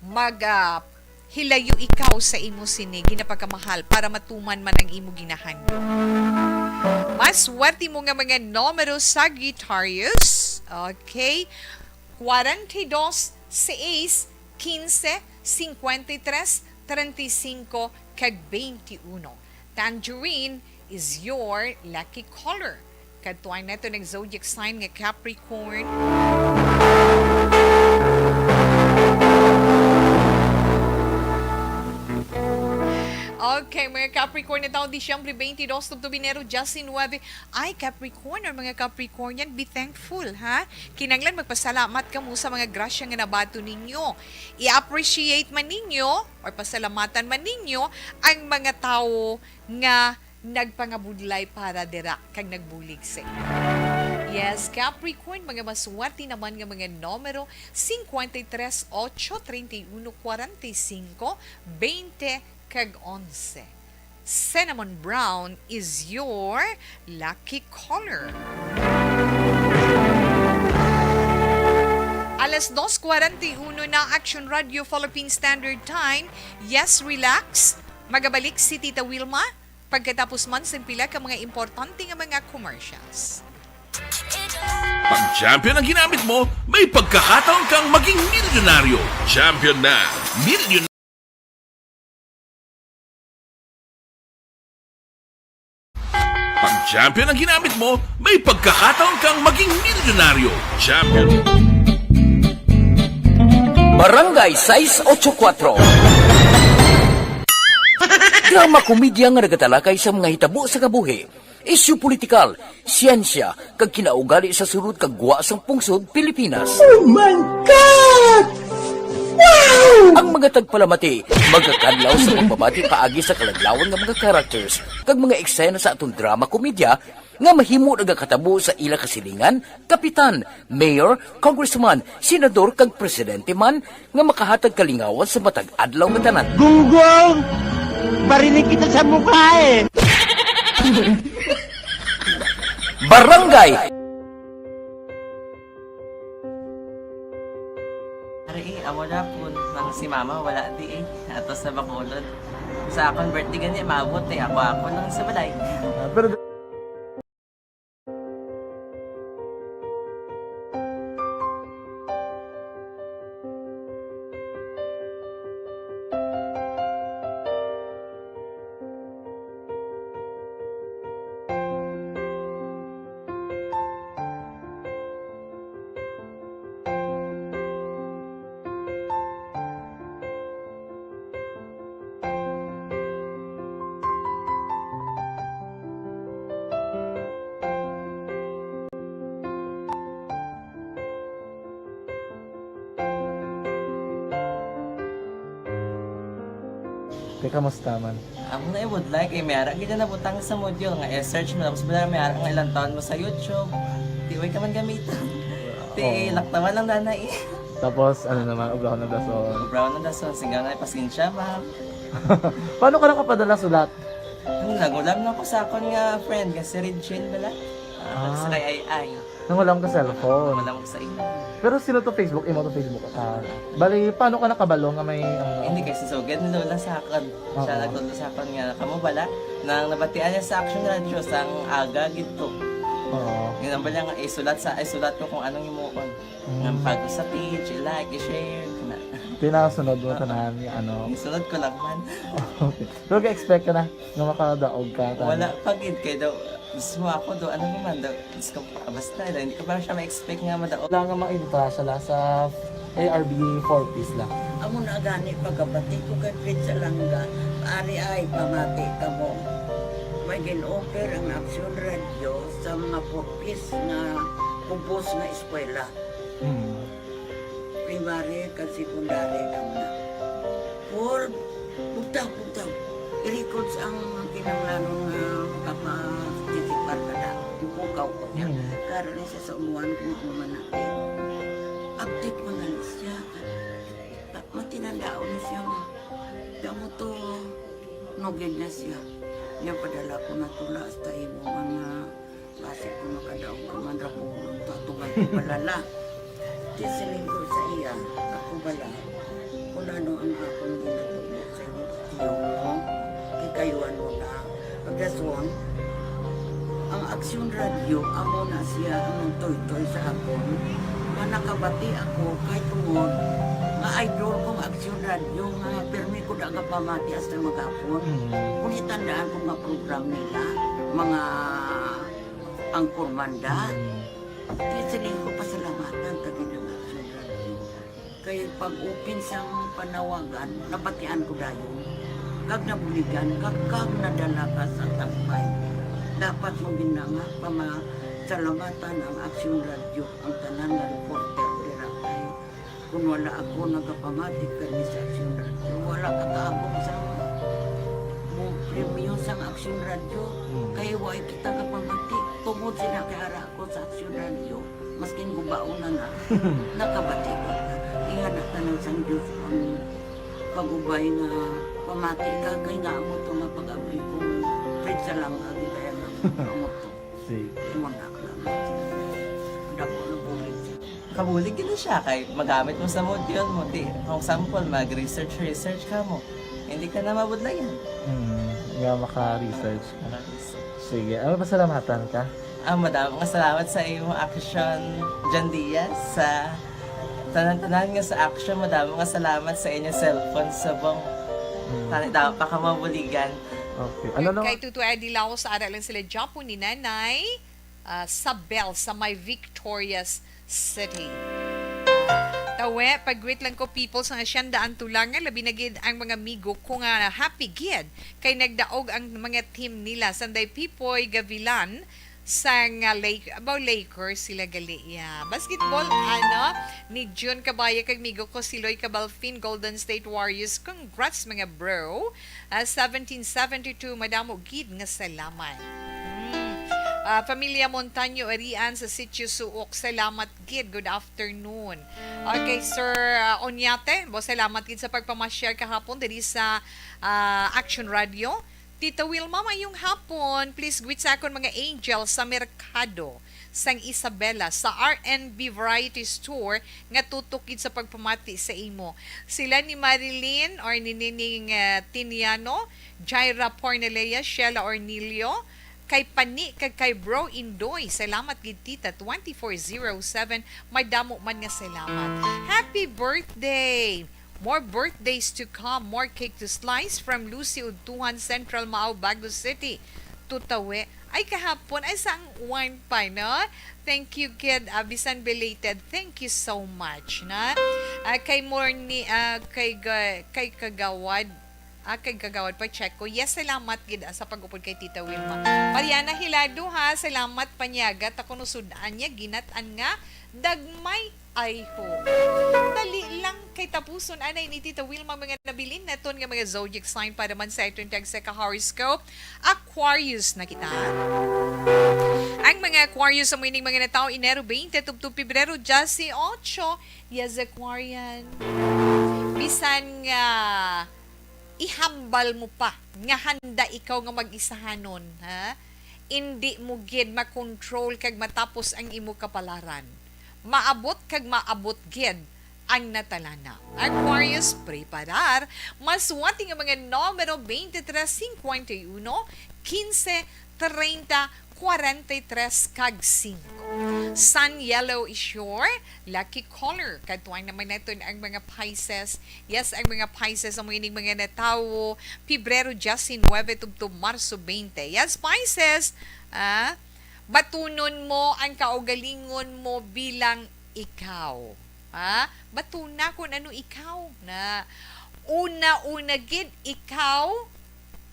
mag, ah, hilayo ikaw sa imo sini ginapakamahal para matuman man ang imo ginahandom. Mas swerte mo nga mga numero, Sagittarius. Okay. Kwarenta y dos, sais, quince, cincuenta y tres, treinta y cinco, kag veintiuno. Tangerine is your lucky color. Kadtuan nato nag zodiac sign nga Capricorn. Okay, mga Capricorn, na taon Disyembre twenty-dos, tubtob Enero diecinuebe. Ay, Capricorn, or mga Capricornian, be thankful, ha? Kinanglan magpasalamat kamo sa mga grasya nga nabaton ninyo. I-appreciate man ninyo or pasalamatan man ninyo ang mga tawo nga nagpangabudlay para dira kag nagbulig sa inyo. Yes, Capricorn, mga maswerte naman nga mga numero, cincuenta y tres, ocho, treinta y uno, cuarenta y cinco, veinte, kag onse. Cinnamon brown is your lucky color. Alas dos cuarenta y uno na, Action Radio Philippine Standard Time. Yes, relax. Magabalik si Tita Wilma pagkatapos man sang pila ka mga importante nga mga commercials. Pag champion ang ginamit mo, may pagkakataon kang maging milyonaryo. Champion na. Milyon. Pag champion ang ginamit mo, may pagkakataon kang maging milyonaryo. Champion. Barangay sais ocho kuatro. Drama komedya nga nagatalakay sa mga hitabo sa kabuhi, isyu politikal, siyensya, kag kinaugali sa sulod kag gwa sang pungsod Pilipinas. Oh my God! Wow! Ang mga tagpalamati magakadlaw sa pagbabati paagi sa kaladlawan nga mga characters kag mga eksena sa aton drama komedya nga mahimo nagakatabo sa ila kasilingan, kapitan, mayor, congressman, senador, kag presidente man nga makahatag kalingawan sa matag adlaw nga tanan. Gunggong! Barinig kita sa mukha eh! Barangay! Ari eh, amo na po nang si mama wala di eh. Ato sa Bacolod. Sa akon birthday gani, maabot eh. Ako, ako lang sa balay. Ah, pero Eh, kamusta man? Amo na ibudlay kay may ara gid na nabutang sa module nga i-search mo, tapos bala may ara nga ilang taon mo sa YouTube. Di way ka man gamiton. Ti Oo. Laktawan lang danay. Tapos, ano naman, obrahon ng dason. Obrahon ng dason, singga nga, pasensya, ma'am. Paano ka nakapadala sulat? Ano, nangulam na ko sa akon nga friend, nga si Regine bala. Ah, Ah. Sa kay Ai Ai. Nangulam ka cellphone? Nangulam ko sa imo. Pero sino to Facebook? Imo to Facebook account? Bali, paano ka nakabalo nga may, ano? Hindi, kay si Sugad ni Lola sa akon. Siya Oo. Nagtudlo sa akon nga, kamo bala, nang nabatian niya sa Action Radio, sang aga gid to. Oo. Yun ang bala nga, isulat sa, isulat ko kung anong himuon. Mm. Nga pag sa page, i-like, i-share, kana. Pinasunod mo Oo. Tanan nga ano. Isunod ko lang man. Okay. Pero ga-expect ka na nga makadaog ka, tanan? Wala pa gid, kay daw, mismo ako daw, ano naman daw, Diyos ko, basta daw, hindi ko pa siya ma-expect nga madaog. Wala nga maibutang sila sa A R B four Ps lang. Amo na gani pagkabati ko kay Fred Salanga, ari ay pamati kamo. May gin-offer ang Action Radio sa mga four Ps nga kubos nga eskwela. Hmm. Primary kag secondary kamo na. Paul, bugtaw, bugtaw. I-records ang kinahanglanon nga makaparticipar ka na. Bukaw ko niya. Hmm. Karon ni siya sa umuan kung ano man na. Update mo na lang siya. Ta-, matinandaon na siya nga. Damo to, nugid na siya. Niya padala ko na tula hasta imo mga basi ko makadaog ka man ra ko, tatugan ko palala. Di siling ko sa iya, ako bala, kung ano ang akong ginatubo sa imo, tiyo mo, kay kayuan mo na. Pagdason, ang Action Radio, amo na siya ang nagtoytoy sa akon. Nga nakabati ako kay tungod nga idol kong Action Radio nga pirmi ko nagapamati hasta maghapon. Mm. Kung itandaan ko nga program nila, mga anchorman da. Mm. Di siling ko pasalamatan ta gid ang Action Radio. Kay pag-open sang panawagan, nabatian ko dayon. Kag nabuligan, kag, kag nadala ka sa tampay. Dapat mo gina nga pamasalamatan ang Action Radio, ang tanan nga reporter dira kay kung wala ako nagapamati kani sa Action Radio, wala ka kaabot sa mo premyo sang Action Radio. Hmm. Kay wa kita kapamati tungod sila kay ara ako sa Action Radio, maskin gubaon na na, nakabati ko na. Ingana tanan sang Diyos ang pag-ubay nga pamati ka, kay nga amo to nga pag-abli ko, Fred Salanga, gid kaya nga amo to. Sige. Imo na lang. Dako na bulig. Kabulig gid na siya kay magamit mo sa module mo. Di, for example, mag-research, research ka mo. Hindi ka na mabudlayan. Hmm, nga maka-research ka. Maka-research. Sige, ano, pasalamatan ka? Ah, madamo nga salamat sa imo, Action John Diaz, sa tanan-tanan nga sa Action. Madamo nga salamat sa inyo cellphone subong. Hmm. Tani daw pa ka mabuligan. Okay. Ano na? Kay Tutoy Eddie Laos, ara lang sila Japo ni Nanay, ah, Sabel sa may Victorias City. Tawe, pag-greet lang ko, people, sa Hacienda Antulangan, labi na gid ang mga amigo ko nga happy gid kay nagdaog ang mga team nila. Sanday Pipoy Gavilan, sang, ah, Lake-, about Lakers sila gali, yeah. Basketball, ano, ni June Cabaya kag migo ko si Loy Cabalfin, Golden State Warriors. Congrats, mga bro. Ah, seventeen seventy-two, madamo gid nga salamat. Mm. Ah, Familia Montaño Arian sa Sitio Suok, salamat gid. Good afternoon. Okay, Sir, ah, Onyate, bo, salamat gid sa pagpamashare kahapon diri sa, ah, Action Radio. Tita Wilma, mayong hapon. Please greet sa akon mga angel sa merkado sang Isabela, sa R N B Variety Store nga tutok gid sa pagpamati sa imo. Sila ni Marilyn or ni Nining, eh, Tiniano, Jaira Pornelea, Sheila Ornilio, kay Pani kag kay Bro Indoy. Salamat gid, Tita, twenty-four zero seven. Madamo man nga salamat. Happy birthday! More birthdays to come, more cake to slice from Lucy Udtuhan, Central Mao, Bago City. Tutawe. Ay, kahapon. Ay, sang one pa, no? Thank you, kid. Ah, bisan belated, thank you so much, na? Ah, kay Morni, ah, kay ga-, kay Kagawad, ah, kay Kagawad Pacheco. Yes, salamat gid, ah, sa pag-upod kay Tita Wilma. Mariana Hilado, ha, salamat, panyaga ta kuno sud-an niya, ginat-an nga dagmay. Ay, ho. Dali lang kay tapuson anay ni Tita Wilma mga nabilin naton nga mga zodiac sign para man sa aton tagsa ka horoscope. Aquarius na kita. Ang mga Aquarius sa muining mga natawo Enero twenty tubtob Pebrero dieciocho, yes, Aquarian. Bisan nga ihambal mo pa nga handa ikaw nga mag-isahanon, ha? Indi mo gid makontrol kag matapos ang imo kapalaran. Maabot kag maabot gid ang natalana. Aquarius, preparar. Maswati nga mga numero twenty-three, cincuenta y uno, quince, treinta, kwarenta y tres kag singko. Sun yellow is your lucky color. Kadtuan naman naton ang mga Pisces. Yes, ang mga Pisces amo ining mga natawo Pebrero diecinuebe tubtob Marso twenty. Yes, Pisces, ah, batunon mo ang kaugalingon mo bilang ikaw. Ha? Batuna kon ano ikaw na. Una-una gid ikaw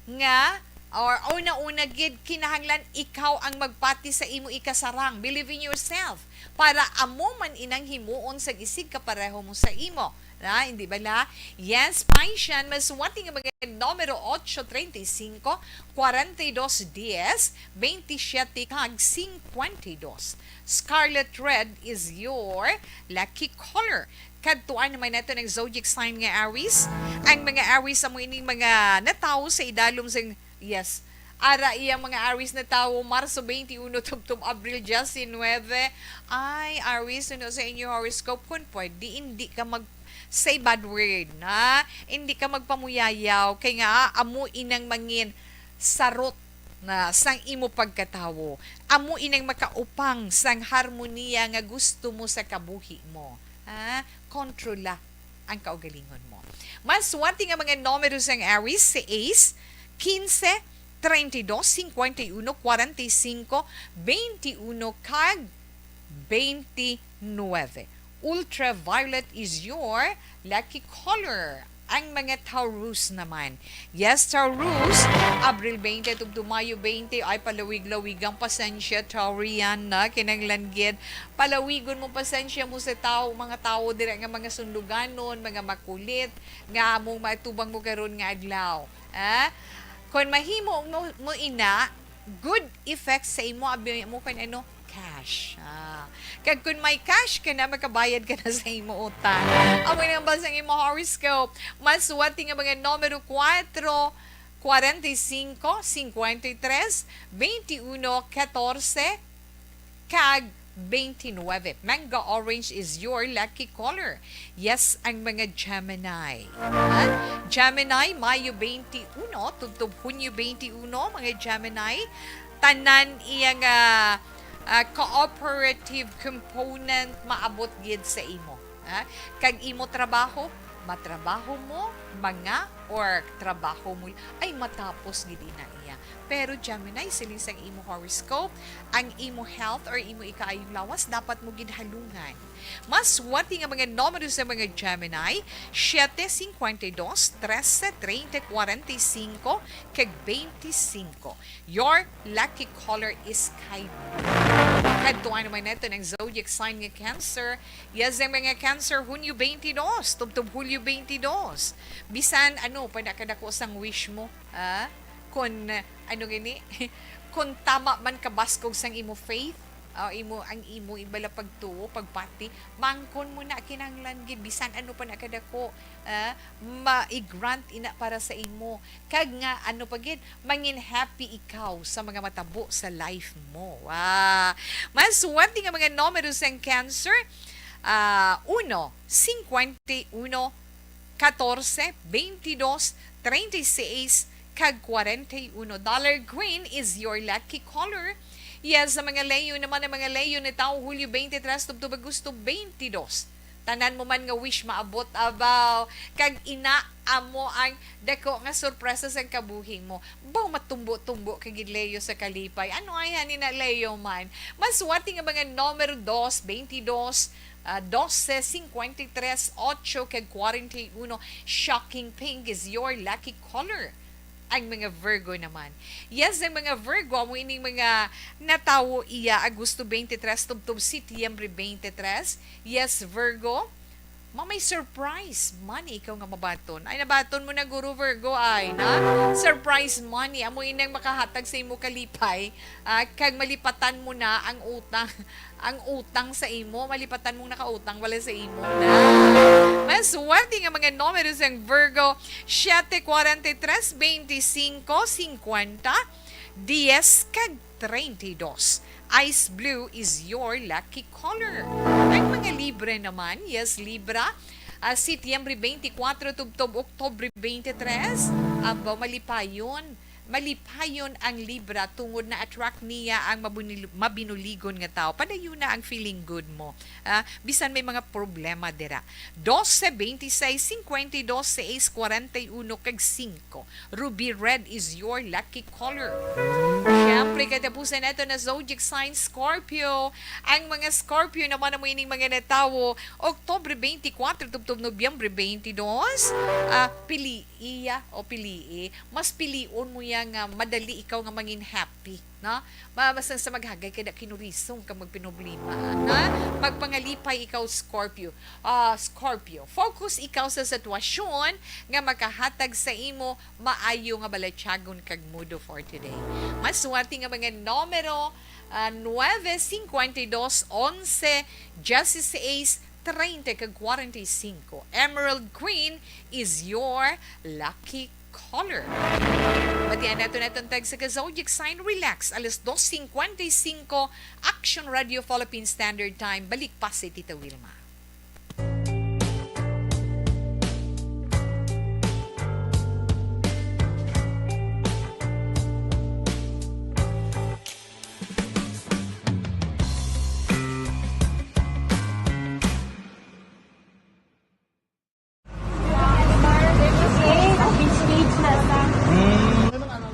nga, or una-una gid kinahanglan ikaw ang magpati sa imo ikasarang. Believe in yourself. Para amo man inang himuon sa gisig kapareho mo sa imo. Na, hindi bala? Yes, Pisces, maswati nga mga numero ocho, treinta y cinco, cuarenta y dos, diez, veintisiete, kag cincuenta y dos. Scarlet red is your lucky color. Kadtuan naman nato ang zodiac sign nga Aries. Ang mga Aries amo ining mga natawo sa idalom sang, yes, ara iyang mga Aries natawo Marso twenty-uno tubtob Abril diecinuebe. Ay, Aries, suno sa inyo horoscope, kun pwede, hindi ka mag say bad word, na hindi ka magpamuyayaw, kay nga amo inang mangin sarot na sang imo pagkatawo. Amo inang makaupang sang harmonia nga gusto mo sa kabuhi mo. Ha? Kontrola ang kaugalingon mo. Maswati nga mga numero sang Aries, seis, quince, treinta y dos, cincuenta y uno, cuarenta y cinco, veintiuno, kag veintinueve. Ultraviolet is your lucky color. Ang mga Taurus naman. Yes, Taurus, Abril twenty tubtob Mayo twenty, ay palawig-lawig ang pasensya, Taurian, na kinahanglan gid. Palawigon mo pasensya mo sa tao, mga tao dira nga mga sunduganon, mga makulit, nga among matubang mo karon nga adlaw. Ah? Kung mahimo mo, mo ina, good effect sa imo, abi mo kung ano, cash. Ah. Kag kung may cash ka na, makabayad ka na sa imo utang. Amo na ang basang imo horoscope. Maswati nga mga numero kuwatro, kwarenta y cinco, cincuenta y tres, veintiuno, catorce, kag veintinueve. Mango orange is your lucky color. Yes, ang mga Gemini. Ha? Gemini, Mayo twenty-uno, tubtob Hunyo twenty-uno, mga Gemini. Tanan iya nga, ah, cooperative component maabot gid sa imo. Ha? Kag imo trabaho, matrabaho mo, mga or trabaho mo, ay matapos gid ina iya. Pero Gemini, siling sang imo horoscope, ang imo health or imo ikaayong lawas dapat mo gid halungan. Maswati nga mga numero sa mga Gemini, siete, cincuenta y dos, trece, treinta, cuarenta y cinco, kag veinticinco. Your lucky color is sky blue. Kadtuan naman nato ang zodiac sign nga Cancer. Yes, ang mga Cancer, Hunyo twenty-two, tubtob Hulyo twenty-two. Bisan ano pa na kadako sang wish mo, ah? Kung, ano gani, kung tama man kabaskog sang imo faith, ah, imo, ang imo ibala pagtuo, pagpati, mangkon mo na kinahanglan gid, bisan ano pa na kadako, ah, ma-grant ina para sa imo. Kag nga, ano pa gid, mangin happy ikaw sa mga matabo sa life mo. Wow! Maswerte nga mga numero sang Cancer, ah, uno, cincuenta y uno, catorce, veintidós, treinta y seis, kag kwarenta y uno. Dollar green is your lucky color. Yes, sa mga Leo naman, ang mga Leo natawo Hulyo twenty-three tubtob Agosto twenty-two. Tanan mo man nga wish maabot, abaw. Kag ina, amo ang dako nga sorpresa sa kabuhi mo. Baw, matumbo-tumbo ka gid, Leo, sa kalipay. Ano ay hani na, Leo man? Maswerte nga mga numero dos, veintidós, ah, doce, cincuenta y tres, ocho, kag kwarenta y uno. Shocking pink is your lucky color. Ang mga Virgo naman. Yes, ang mga Virgo, amo ining mga natawo iya Agosto twenty-three tubtob Setyembre twenty-three. Yes, Virgo. Mamay surprise money ikaw nga mabaton. Ay, nabaton mo na, Guro Virgo, ay, na? Surprise money, amo inang makahatag sa imo kalipay, ah, kag malipatan mo na ang utang, ang utang sa imo, malipatan mong nakautang wala sa imo na. Maswerte nga mga numero sang Virgo, siete, kuwarenta y tres, beintisinko, singkwenta, dies, kag treinta y dos. Ice blue is your lucky color. Ang mga Libra naman, yes, Libra, ah, Setyembre twenty-four tubtob Oktubre twenty-three, aba, malipayon. Malipayon ang Libra tungod na-attract niya ang mabunil-, mabinuligon nga tawo. Padayon na ang feeling good mo. Ah, bisan may mga problema dira. Doce, veintiséis, cincuenta y dos, seis, cuarenta y uno, kag singko. Ruby red is your lucky color. Siyempre, katapusan nato na zodiac sign, Scorpio. Ang mga Scorpio naman, amo ining mga natawo Oktubre twenty-four tubtob Nobyembre twenty-two. Ah, pili iya o pilii. Mas pilion mo ya nga madali ikaw nga mangin happy, no? Ma-, basta sa maghagay ka na kinurisong ka magpinoblema, ha? Magpangalipay ikaw, Scorpio. Ah, Scorpio, focus ikaw sa sitwasyon nga makahatag sa imo maayo nga balatyagon kag mudo for today. Maswerte nga mga numero, ah, nuebe, cincuenta y dos, once, dieciséis, treinta kag cuarenta y cinco. Emerald Green is your lucky color. Batian nato natong tag sa ka-zodiac sign, relax. Alas dos cincuenta y cinco, Action Radio Philippine Standard Time. Balik pa si Tita Wilma.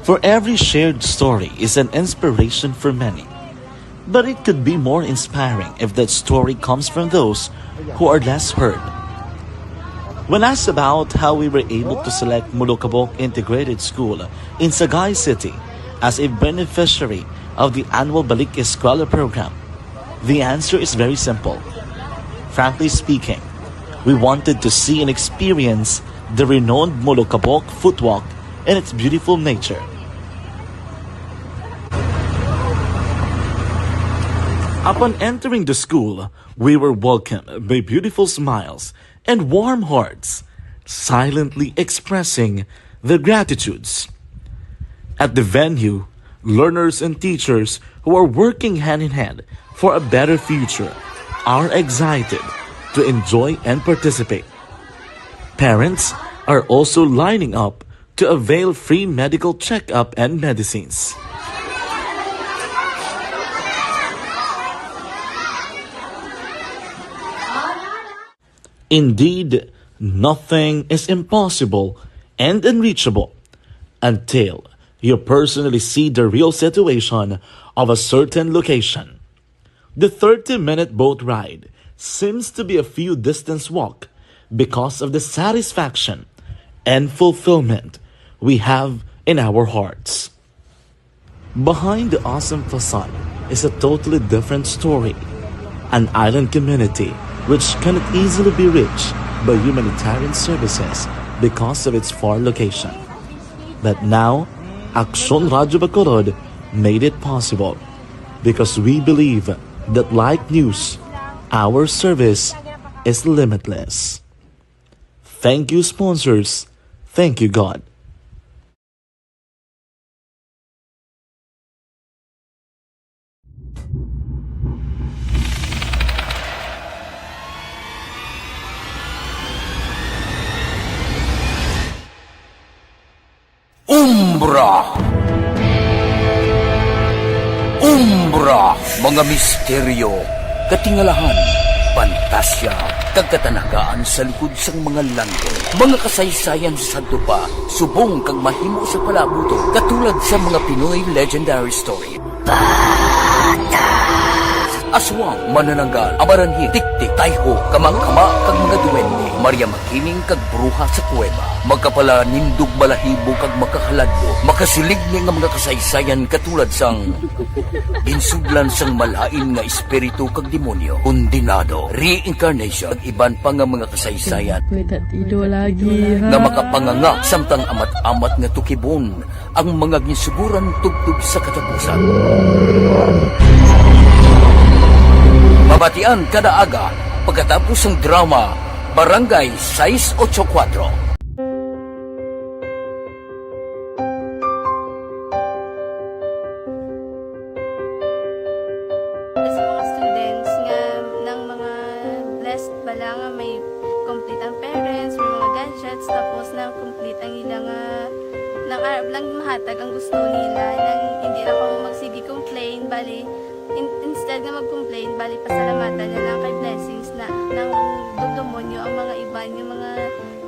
For every shared story is an inspiration for many. But it could be more inspiring if that story comes from those who are less heard. When asked about how we were able to select Molokabok Integrated School in Sagay City as a beneficiary of the annual Balik Eskwela program, the answer is very simple. Frankly speaking, we wanted to see and experience the renowned Molokabok footwalk and its beautiful nature. Upon entering the school, we were welcomed by beautiful smiles and warm hearts, silently expressing their gratitudes. At the venue, learners and teachers who are working hand in hand for a better future are excited to enjoy and participate. Parents are also lining up to avail free medical checkup and medicines. Indeed, nothing is impossible and unreachable until you personally see the real situation of a certain location. The thirty-minute boat ride seems to be a few distance walk because of the satisfaction and fulfillment we have in our hearts. Behind the awesome facade is a totally different story, an island community which cannot easily be reached by humanitarian services because of its far location. But now, Aksyon Radyo Bacolod made it possible because we believe that like news, our service is limitless. Thank you, sponsors. Thank you, God. Umbra. Umbra, mga misteryo, katingalahan, pantasya, kag katanagaan sa likod sang mga landong. Mga kasaysayan sa sadto pa, subong kag mahimo sa palabuton, katulad sa mga Pinoy legendary story. Bata. Aswang, manananggal, amaranhit, tiktik, tayho, kama-kama, kag mga duwende, Maria Makiling kag bruha sa kuweba, makapalanindog balahibo kag makahaladlo, makasiligni nga mga kasaysayan katulad sang ginsudlan sang malain nga espiritu kag demonyo, kondenado, reincarnation, kag iban pa nga mga kasaysayan May tatido lagi, ha? nga makapanganga samtang amat-amat nga tukibon ang mga ginsuguran tubtob sa katapusan. Mabatian kada aga pagkatapos sang drama Barangay sais ocho kuwatro. Sa mga students nga nang mga blessed bala nga may complete ang parents, may mga gadgets, tapos na complete ang ila nga nang arab lang mahatag ang gusto nila, nang hindi na kamo magsige complain, bali, in-, instead nga mag-complain, bali, pasalamatan na lang kay blessings na nang dudumonyo ang mga iban nga mga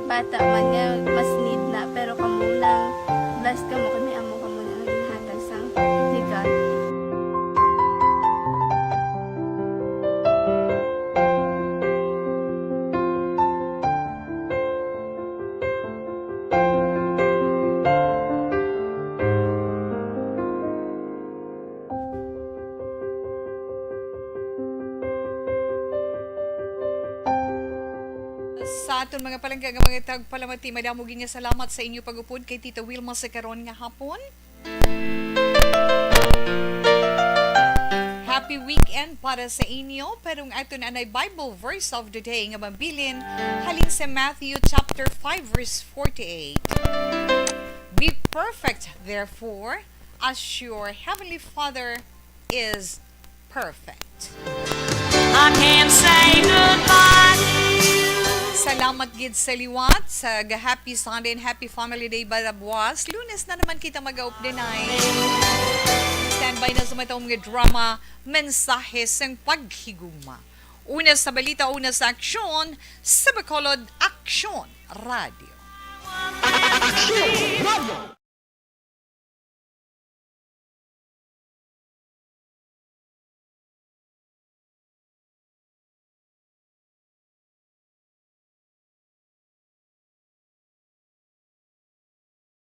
bata man nga mas need na, pero kamo lang, blessed kamo kay may amo kamo na nga ginhatag sang ni God. Sa aton mga palangga nga mga tagpalamati, madamo gid nga salamat sa inyo pag-upod kay Tita Wilma sa karon nga hapon. Happy weekend para sa inyo, pero ang aton anay Bible verse of the day nga mabilin halin sa Matthew chapter five, verse forty-eight. Be perfect, therefore, as your heavenly Father is perfect. I can't say goodbye to you. Salamat gid sa liwat sa ga-, Happy Sunday and Happy Family Day ba buwas. Lunes na naman kita mag-update. Standby na sa matawag nga drama, Mensahe sang Paghigugma. Una sa balita, una sa aksyon, sa Bacolod Aksyon Radio. Aksyon Radio.